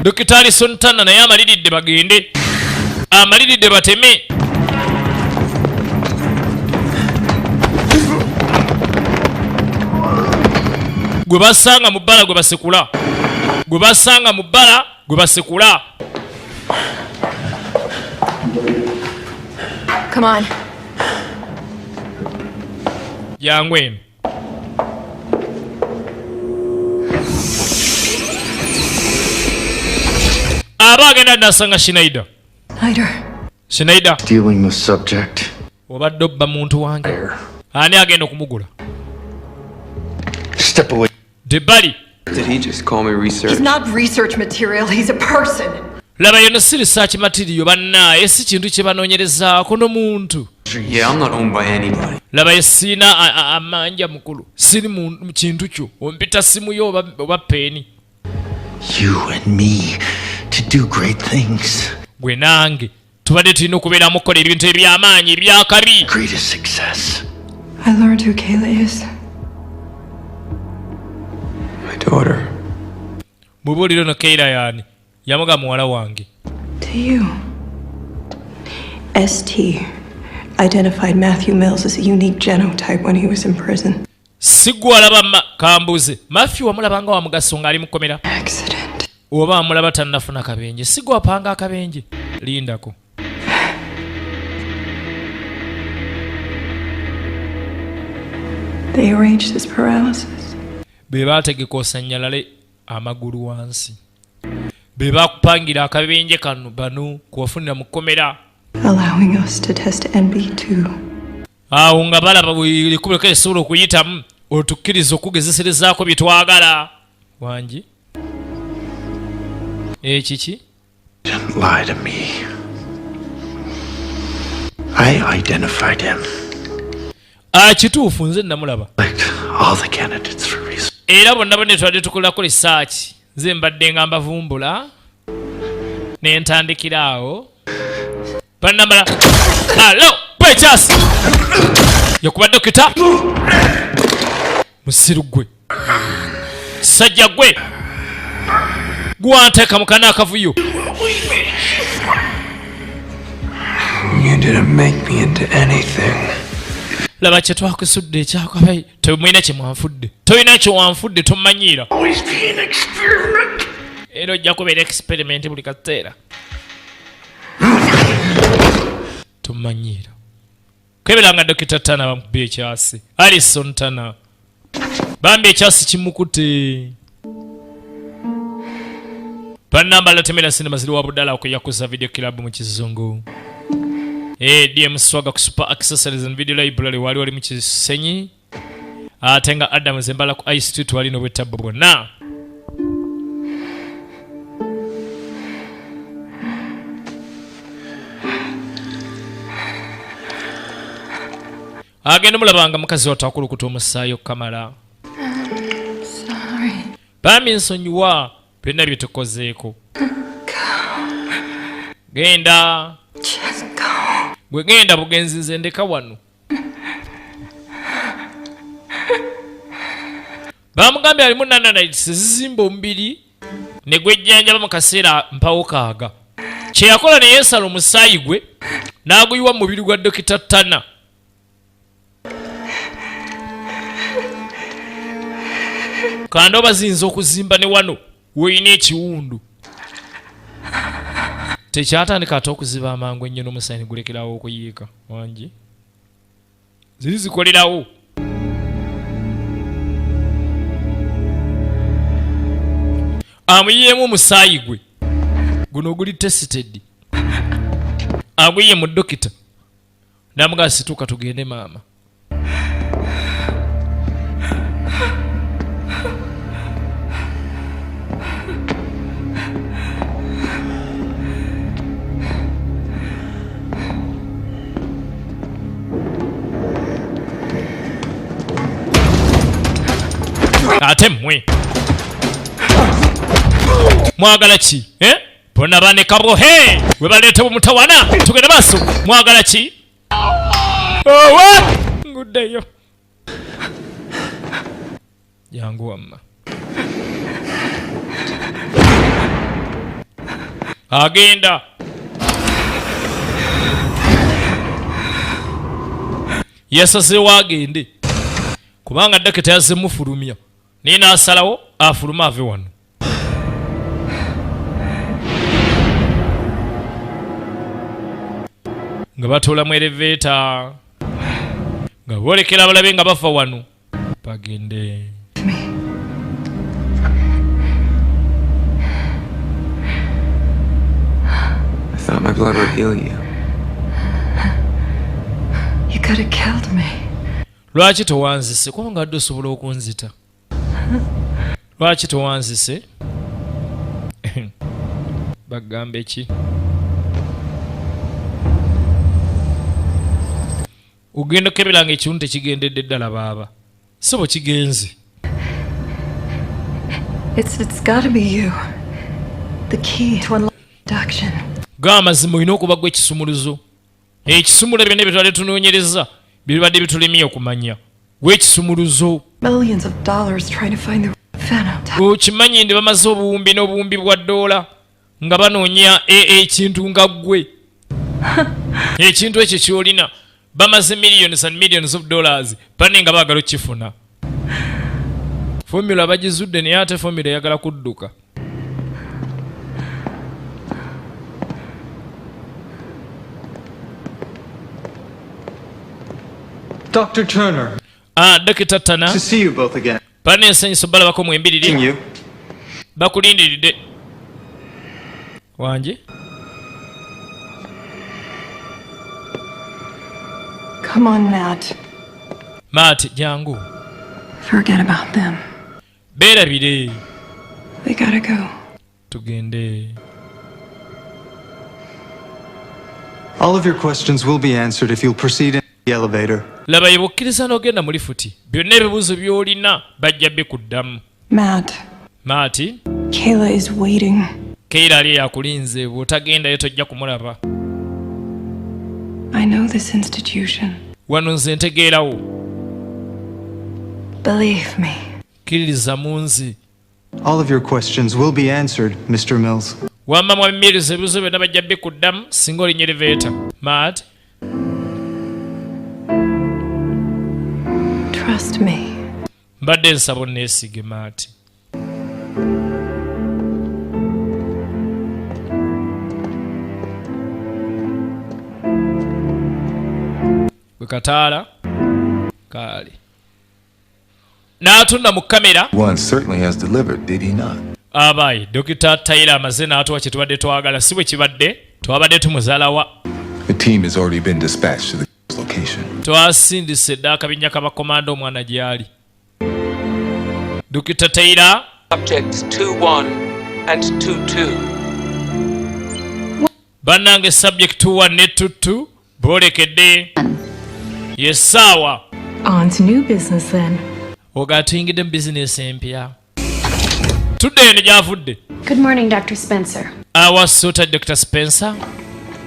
Dokita Alison Tana naye amaliridde bagende, amaliridde bateme. Gwe basanga mu bbala gwe basekula, gwe basanga mu bbala gwe basekula. Come on. Jangu eno. Aba agenda nasanga Schneider. Snyder. Schneider. Stealing the subject. Obadde obba muntu wange. Ani agenda okumugula? Step away. Debali. Did he just call me research? He's not research material, he's a person. Laba yono si research material bannaaye, si kintu kye banoonyerezaako n'omuntu. Yeah, I'm not owned by anybody. Laba ye siina amanja mukulu, siri mu kintu kyo, ompita simu yo oba peeni. You and me to do great things. Gwe nange tubadde tulina okubeeramu okukola ebintu eby'amaanyi ebyakabi. Greatest success. I learned who Kayla is. My daughter. Mubuulire ono Kayla yaani? Yamuga muwala wange. To you. ST identified Matthew Mills as a unique genotype when he was in prison. Sigwe alaba kambuze. Matthew wamulaba nga wa mugaso ng'ali mu kkomera. Accident. Oba wamulaba tannafuna kabenje. Sigwe wapanga akabenje. Lindako. They arranged his paralysis. Be baategeka osannyalale amagulu wansi. Be baakupangira akabenje kano bano kuwafunira mu kkomera. Allowing us to test NB2. Awo nga balaba buli kkubo lisobola okuyitamu otukkiriza okugezeserezaako bye twagala. Wangi? Ekiki? Didn't lie to me. I identified him. Kituufu nze namulaba. All the candidates for research. Era bonna bonna twabadde tukolako research. Nze mbadde nga mbavumbula ne ntandikira awo. Bannamala. Alo, Pechas. Yakuba dokita. Musiru gwe. Sajja gwe. Gwanteeka mu kana akavuyo. You didn't make me into anything. Laba kye twakusudde ekyakabi. Temulina kye mwanfudde. Tolina kye wanfudde tomanyiira. Always be an experiment. Era ojja kubeera experiment buli kaseera. Tomanyiira. Keberanga Dokita Tana bamukubye ekyasi. Alison Tana. Bambi ekyasi kimukute. Bannambala temera sinema ziri wa budala okuyakuza video club mu kizungu. DM Swaga ku Super Accessories and Video Library wali wali mu Kisenyi. Ate nga Adam Zembala ku I Street wali n'obwettabbo bwonna. Agenda mulabanga mukazi wattu akulukuta omusaayi okukamala. Bambi nsonyiwa byonna bye tukozeeko. Genda. Gwe genda bugenzi nze ndeka wano. Bamugambye alimu nananites zizimba omubiri ne gwejjanjaba mu kaseera mpawo kaaga. Kye yakola ne yeesala omusaayi gwe n'aguyiwa mu mubiri gwa Dokita Tana. Kanda oba ziyinza okuzimba ne wano weolina ekiwundu. Tekyatandika ate okuziba amangu ennyo n'omusaayi ne gulekerawo okuyiika. Wangi ziri zikolerawo. Amuyiyeemu omusaayi gwe guno oguli tested, aguyiye mu dokita namugamba situka tugende maama. Ate mmwe mwagala ki? Eh? Bonna banekabo he we baleetebwa mutawana tugende maaso. Mwagala ki? Owa nguddeyo jangu wamma. Agenda yasazeewo agende kubanga ddakita yazze mufulumya naye n'asalawo afulume ave wano. Nga batuula mu elevator nga boolekera abalabe nga bafa wano bagende. I thought my blood would heal you. You could have killed me. Lwaki towanzise? Kubanga adde osobola okunzita. Lwaki towanzise? Bagambe ki? Ogenda okebera nga ekiwundu tekigendedde ddala baaba. Si bwe kigenze. It's gotta be you. The key to unlock induction. Ga amazima olina okuba gwe ekisumuluzo. Ekisumuluzo byonna bye twali tunoonyereza bibadde bitulemye okumanya. Gwe ekisumuluzo. Millions of dollars trying to find the phenotype. Okimanyi ndi bamaze obuwumbi n'obuwumbi bwa ddoola nga banoonya ekintu nga ggwe. Ekintu ekyo ky'olina bamaze millions and millions of dollars banne nga baagala okukifuna. Formula bagizudde naye ate formula eyagala kudduka. Dr. Turner. Dr. Turner. To see you both again. Banne ensanyuso balabako mwembiriri. Seeing you. Bakulindiridde. Wangi? Come on, Matt. Matt, jangu. Forget about them. Beerabire. We gotta go. Tugende. All of your questions will be answered if you'll proceed in the elevator. Laba ye bw'okkiriza n'ogenda mu lifuti, byonna ebibuuzo by'olina bajja bikuddamu. Matt. Matt. Kayla is waiting. Kayla ali yakulinze, bw'otagendayo tojja kumulaba. I know this institution. Wano nze ntegeerawo. Believe me. Kkiririza mu nze. All of your questions will be answered, Mr. Mills. Wamma mwami Mills, ebibuuzo byonna bajja bikuddamu singa olinnya elevator. Matt. Trust me. Mbadde nsaba onneesige, Matt. Gwe kataala kaali n'atunda mu kamera. One certainly has delivered, did he not? Abayi, Dokita Taylor amaze n'atuwa kye tubadde twagala, si bwe kibadde twabadde tumuzaalawa. The team has already been dispatched to the location. Twasindise dda akabinja k'abakomando omwana gy'ali. Dokita Taylor. Subjects 2-1 and 2-2. Bannange subject 2-1 ne 2-2 boolekedde. Ye ssaawa. On to new business then. Oga tuyingidde mu bizinesi empya. Tudde eno gy'avudde. Good morning, Dr. Spencer. Awasuuta Dr. Spencer.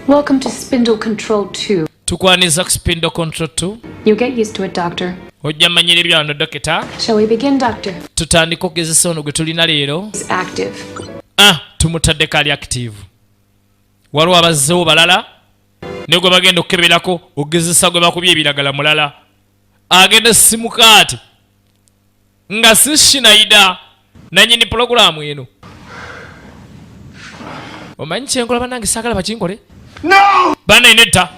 Welcome to Spindle Control 2. Tukwaniriza ku Spindle Control 2. You'll get used to it, Doctor. Ojja manyira ebyano, Dokita. Shall we begin, Doctor? Tutandika okugezesa ono gwe tulina leero. Is active. Tumutaddeko ali active. Waliwo abazzeewo balala ne gwe bagenda okukeberako okugezesa gwe bakubye ebiragala mulala. Agenda simuka ati. Nga si Shinayida nanyini pulogulaamu eno. Omanyi kyenkola bannange, saagala bakinkole. No! Bane, nedda.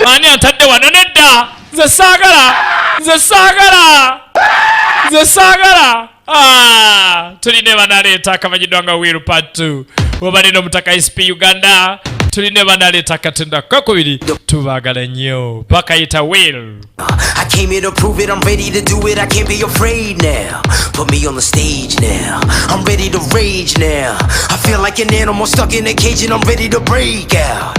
Ani atadde wano? Nedda, nze saagala, nze saagala, nze saagala. Ah, tulina banaleeta akamanyiddwa nga Will Part 2. Obalina omutaka SP Uganda, tulina banaleeta akatunda kakubiri. Tubaagala nnyo, bakayita Will. I came here to prove it, I'm ready to do it, I can't be afraid now. Put me on the stage now, I'm ready to rage now. I feel like an animal stuck in a cage and I'm ready to break out.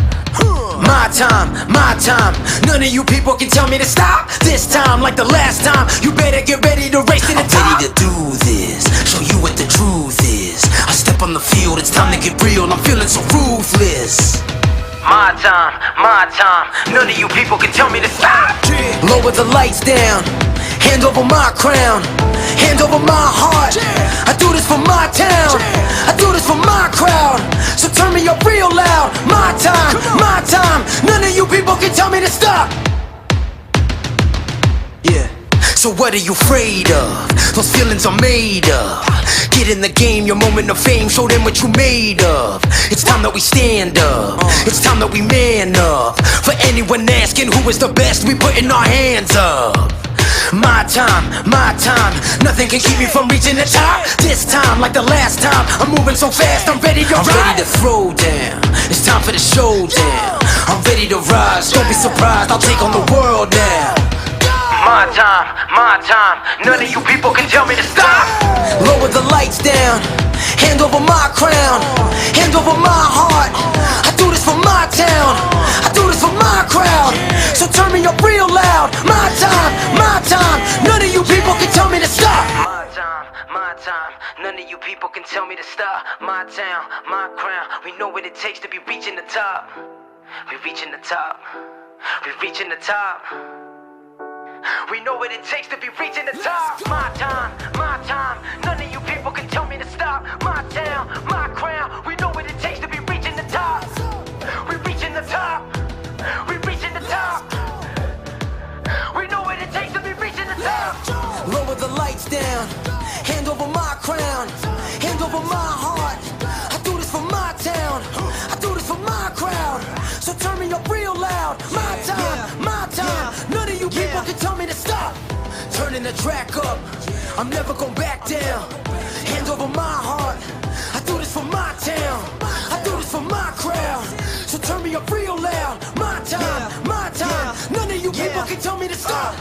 My time, my time. None of you people can tell me to stop. This time, like the last time, you better get ready to race to the top. I'm ready to do this, show you what the truth is. I step on the field, it's time to get real. I'm feeling so ruthless. My time, my time. None of you people can tell me to stop. Lower the lights down. Hand over my crown. Hand over my heart. I do this for my town. I do this for my crowd. So turn me up real loud. My time, my time. None of you people can tell me to stop. Yeah. So what are you afraid of? Those feelings are made up. Get in the game, your moment of fame, show them what you made of. It's time that we stand up. It's time that we man up. For anyone asking who is the best, we putting our hands up. My time, my time. Nothing can keep me from reaching the top. This time, like the last time, I'm moving so fast, I'm ready to ride. I'm ready to throw down. It's time for the showdown. I'm ready to rise. Don't be surprised, I'll take on the world now. My time, my time. None of you people can tell me to stop. Lower the lights down. Hand over my crown. Hand over my heart. I do this for my town. I do this for my crowd. So turn me up real loud. My time, my time. None of you people can tell me to stop. My time, my time. None of you people can tell me to stop. My town, my crown. We know what it takes to be reaching the top. We reaching the top. We reaching the top. We know what it takes to be reaching the top. My time, my time. None of you people can tell me to stop. My town, my crown. We know what it takes to be reaching the top. We reaching the top. We reaching the top. We know what it takes to be reaching the top. Lower the lights down. Hand over my crown. Hand over my heart. I do this for my town. I do this for my crowd. So turn me up real loud. My time, my time. None of you people can tell me to stop. Turning the track up. I'm never gonna back down. Hand over my heart. I do this for my town. I do this for my crowd. So turn me up real loud. My time, my time. None of you people can tell me to stop.